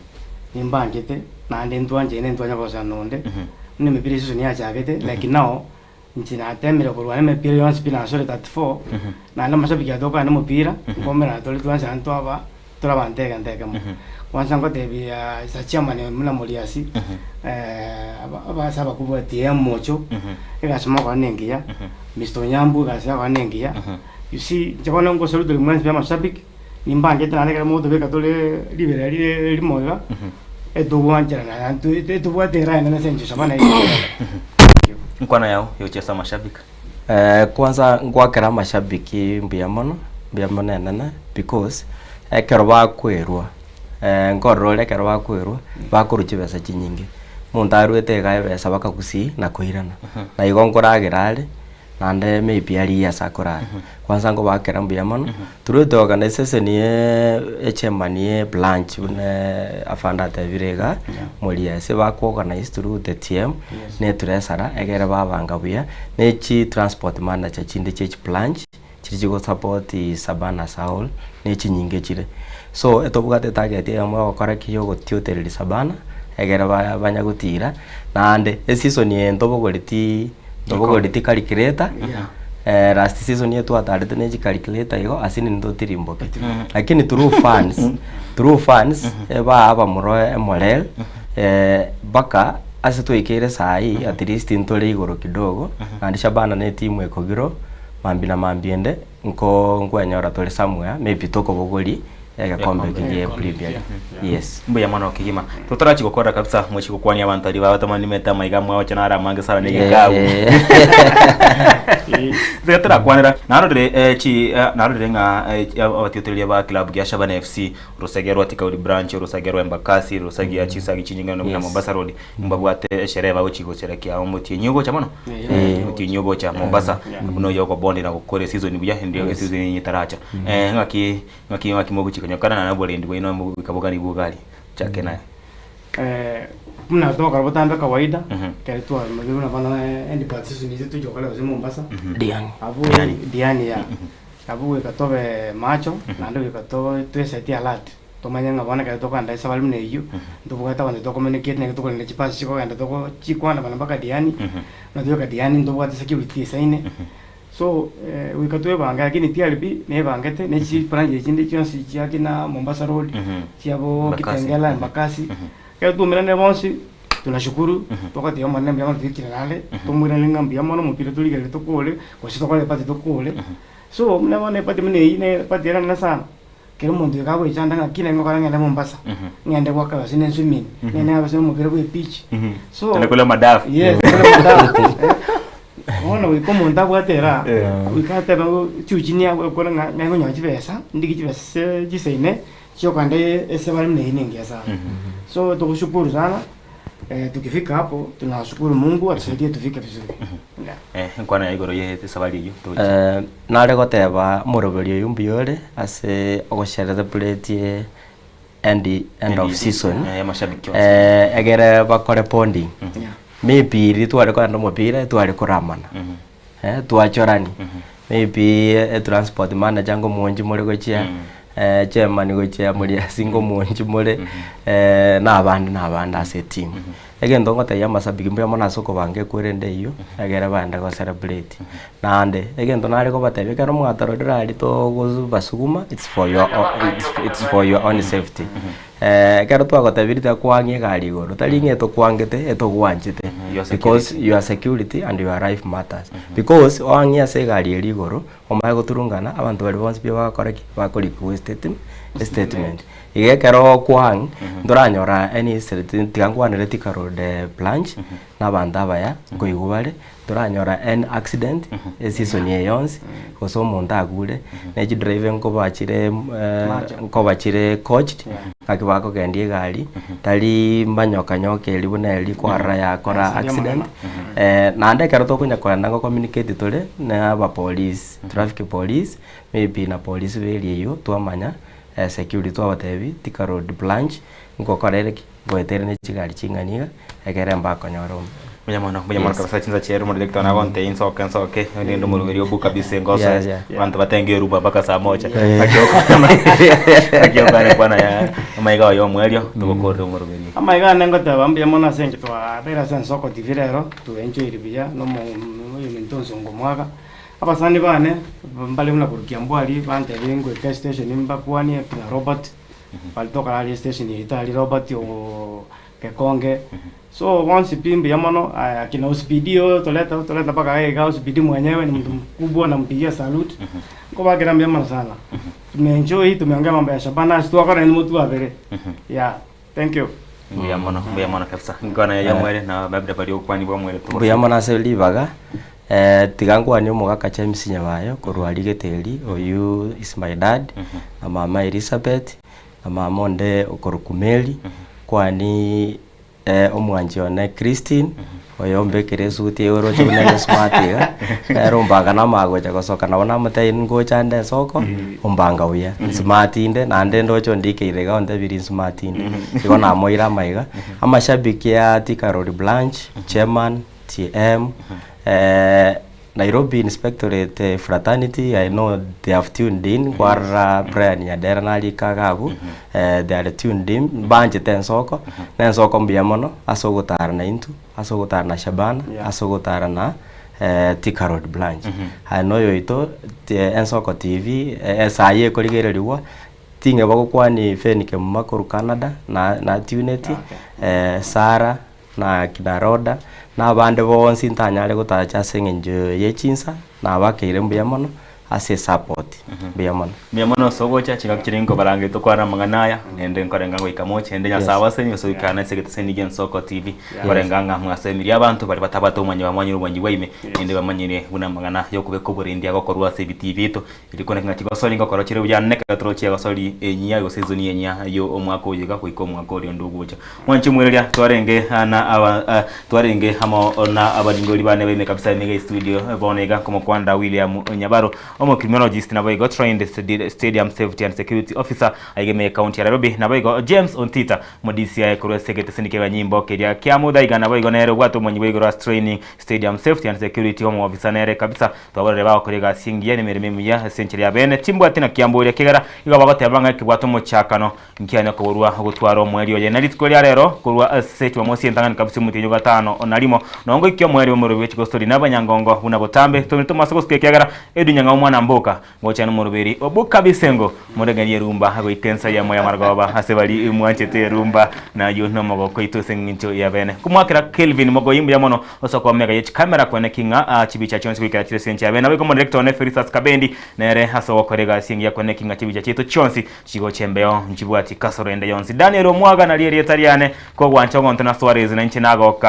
nimbanchete naende ntwanchaine ntwanya kogosana na onde, buna emepira eseason yachagete like now. Inche nateemire korwana emepira yonsi pi nasore 34, naende amashabiki aye tokogenda omopira, nkomerana tore twensi naende twaba tore abanto egento ekemo. Kwanza ngotebia as a chairman buna Moriasi, aba ase abakubwa TM Mocho, egasi mogokora na engiya, Mister Onyambu egasi agokora na engiya, you see inche bono ngosaluteria mwensi pi amashabiki, nimbangete naende ekero mogotobeka tore ribera rire erimo iga, etogwancherana naende etobwate eraha enene ase eng'encho Shabana eye. Nkwana yao yochia ase amashabiki. Kwanza ngwakera amashabiki mbuya mono, mbuya mono enene because ekero bakwerwa nkorora ore ekero bakwerwa bakorwa chibesa chinyinge, omonto arwete iga ebesa baka gusii na koirana, na igo nkoragera are. Naende maybe arigie ase akorara. Kwanza nkobakera mbuya mono, through the organisation ye echairman ye branch buna afande atebire iga, moria ase bako organise through the TM, Yes. na etresara egere babanga buya, na chi transport manager chinde chia chibranch, chiria chigo support Shabana as a whole, na echinyinge chire. So etobwate etarget eyemo ya ogokora ki? Ya ogotiutereria Shabana, egere ba banya gotira, naende eseason eye ntobogoreti ntobogoreti calculator, last season eye twatarete ne chicalculator igo ase nini totirimboke. Lakini through fans, through fans, eba abamura emorel, mpaka ase twaikeire saii at least ntore igoro kidogo, naende Shabana na etimu ekogirwa, mambia na mambia ende, nko nkwenyora tore somewhere, maybe tokobogoria egekombe eke gie Premier League, yes. Mbuya mono kegima. Totarachi gokora kabisa mochi gokwania abanto aria babatomani amaiga mwagocha naro amange sana na egekabu. Tiga torakwanera narorire eh, chi eh, narorire ng'a eh, abatiotereria ba club gia Shabana FC orosage rwa Tikauri branch orosage rwa Embakasi orosage ya chisagi chinyinge na Yes. Mombasa Road mbabwate esherehe bagochi gosherekea omotienyi ogocha mono Eh. omotienyi ogocha Mombasa Yeah. buna oyo okobondi na gokora season buya ndio season yenye etaracha eh ng'aki ng'aki ng'aki mogochi konyokana na oborendi bwaino mobikabogani bugari chake naye Eh, buna togokora botambe kawaida, ekero twarimire buna bono end part season ase tochia gokora gose Mombasa, Diani. abwo Diani ya, abwo goika tobe macho, naende goika to toesetie alert, tomanye ng'a bono ekero tokogenda esabari buna eywo, ntobwate abanto tocommunicate naki tokorenda chibasi chikogenda toko chikwana buna mpaka Diani, buna togoika Diani ntobwate security esaine, so goika twebange lakini TRB nebangete na chibranch echinde chionsi chiakina Mombasa Road, chiabo Embakasi. Kitengela, Embakasi, ekero twaumeranire bonsi, tunashukuru, togoteba omonene mbuya mono toikire naende, tomoirane ng'a mbuya mono omopira torigererie tokore, gose tokore eparty tokore, so buna bono eparty buna eywo na eparty ere enene sana, kera omonto iga agoechanda ng'aki naki ngokora ng'ende Mombasa, ng'ende goaka gose ne swimming, ng'ende gose omopira bwa ebeach, so Ng'ende kore amadafu. Yes, kore amadafu bono goika omonto abwate eraha, goika atebe ng'o chiuchini agokora ng'a ng'ai nkonyoa chibesa, ndigi chibesa ase chisaine, chiokogenda esabari buna eywo nengiya sana. So togoshukuru sana, tukifika hapo tunashukuru Mungu atusaidie tufike vizuri. Yeah. Eh, enkwana ya igoro ye esabari eywo togochia. Nare goteba omoroberi oyio mbuya ore ase ogocelebrate end, end of season Eh, amashabiki onsi. Egere bakore bonding. Maybe riria tware kogenda omopira tware koramana, twachorani, maybe etransport manager ngomonchi more gochia, chairman gochia moriasi ngomonchi more, na abande na abande ase etimu. Egento ngotebia amashabiki mbuya mono ase okobanga ekwerende eywo, egere baende go celebrate. Naende, egento nare kobatebia ekero mwatororire aria togobasuguma, it's for your it's for your own safety. Ekero twagotebirie tiga kwang'ia egari igoro, tari ng'a etokwangete, etogwanchete. Your Because security. your security and your life matters. Because oang'ie ase egari eria igoro, omanye goturungana, abanto baria bonsi pi bagokora ki? Bako request statement. Iga ekero okwang, ntoranyora any incident, tiga nkwanere Thika Road branch, na abanto abaya, nkoigwa bare, ntoranyora any accident, eseason eye yonsi, gose omonto agure, na echidriver nkobachire nkobachire coached, ng'aki bakogendia egari, tari manyoka nyoka eria buna eria kwarora yakora accident, naende ekero tokonya kogenda ngo communicate tore, na abapolice, traffic police, maybe na police ba area eywo, twamanya security twabatebi Thika Road branch, ngokora ere ki? Ngoetere ne chigari ching'ani iga, ekere mbakonyora omo. Mbuya mono, mbuya mono Yes. kabisa chinsa chiaye omodirector nagontebia nsoke nsoke, rende omoroberi obu kabisa engoso Yeah. abanto batenge eruba mpaka saa moja. Yeah. Naki okwana kwana ya amaiga oyo omwerio togokorera omoroberi. Amaiga ane ngoteba mbuya mono ase eng'encho twabeire ase ensoko TV rero, twaenjoyire buya na omo oyominto onsongo omwaka. Abasani bane, mbare buna korwa Kiambu aria, bantebire ngoika estation mbakwanie kina Robert, baria tokora aria estation yaito aria Robert oo Gekonge. So bonsi pi mbuya mono, aya kina Osipidi oyo toleta toleta mpaka iga iga Osipidi mwenyewe ni mtu mkubwa nampigia salute. Nkobakera mbuya mono sana. Tumeenjoy, tumeongea mambo ya Shabana, ase twakora naende motwabere. Yeah, thank you. Mbuya mono, mbuya mono kabisa. Nkwana ya mwere na labda bari okwani bwa mwere togose. Mbuya mono ase ribaga, tiga nkwanie omogaka James Nyabayo korwa aria Geteri, oyio is my dad, na mama Elizabeth, na mama onde okorokwa Mary, nkwani omwanchi one Christine, Oyo ombekere esuti eye oroche buna ere smart iga, nere ombanga namanya gocha gosoka nabo namotebia ngocha nde ensoko, ombanga buya, nsmart inde naende ndoche ondikeire iga ontebirie nsmart inde. Igo namoira amaiga, amashabiki a Thika Road Branch, chairman, TM, Nairobi Inspectorate Fraternity, I know they have tuned in, kwarora Brian Nyadera narika iga abwo, they are tuned in, mbanchete ensoko, na ensoko mbuya mono ase ogotara naintwe, ase ogotara na Shabana, ase ogotara na Thika Road Branch. Aye na oyoito Ensoko TV, esaa ekorigereriwa, ting'eba gokwania Fenny Kemuma korwa Canada, na natuneti, Sarah. na kina Roda, na abande bonsi ntanyare gotacha ase eng'encho ye chinsa, nabakeire mbuya mono ase esapoti. Mbuya mono. Mbuya mono ase ogocha, chingaki chiria nkobarangeria tokwane amang'ana aya, naende nkorenga goika moche, naende Nyasae abasenie ase goikana ase egeteseni gia Ensoko TV, nkorenga ng'a mwasemirie abanto baria batabwate obomanyi bamanyire obomanyi bwa ime, naende bamanyire buna amang'ana yokobeka oborendi agokorwa ase ebitii biaito, Erio kore ng'a chigosori ngokora chire buya neke torochie egosori enyia gose esoni enyia yo omwaka oyo iga goika omwaka oria onde ogocha. Mwanche omwereria twarenge na aba twarenge amo na abaringori bane baime kabisa ime iga estudio bono iga nkomokwanda William Nyabaro omocriminologist naboigo trained stadium safety and security officer aiga ime ecounty ya Nairobi naboigo James Ontita Omo DCI korwa ase egeteseni ki'abanyimbo keria kia Muthaiga naboigo nere obwate obomanyi bwa igoro ase training stadium safety and security omobisa nere kabisa Twabarore bagokora egasi engiya na emeremo emiya ase enchera y'abeene, timbwati na kiamboria, ekiagera igo bagoteba ng'a ekebwate omochakano nkianya koborwa gotwara omoerio oye. Na rituko ria rero, korwa ase Jumamosi entang'ani kabisa omotienyi o gatano na rimo, nongo ikia omoerio bw'omorobio bwe chigosori na abanyangongo buna botambe, tobwenerete tomase gosuka ekiagera Edwin Nyang'au omwana mboka, ngocha nomoroberi o boka bisengo, morengererie erumba goika ensa eyemo y'amarogoba ase baria mwanchete erumba, na ayio nomogoko oito ase engencho y'abeene. Nkomoakera Kelvin Mogoi mbuya mono ase okomega ye chikamera kweneki ng'a chibicha chionsi goikera chire ase enchera y'abeene. Naboigo omodirector one Felistus Kabendi nere ase ogokora egasi engiya kweneki ng'a chibicha chiaito chionsi chigocha embeo nchibwati kasoro ende yonsi. Daniel Omwaga nario erieta riane, kogwancha ogonto na Suarez na inche nagoka.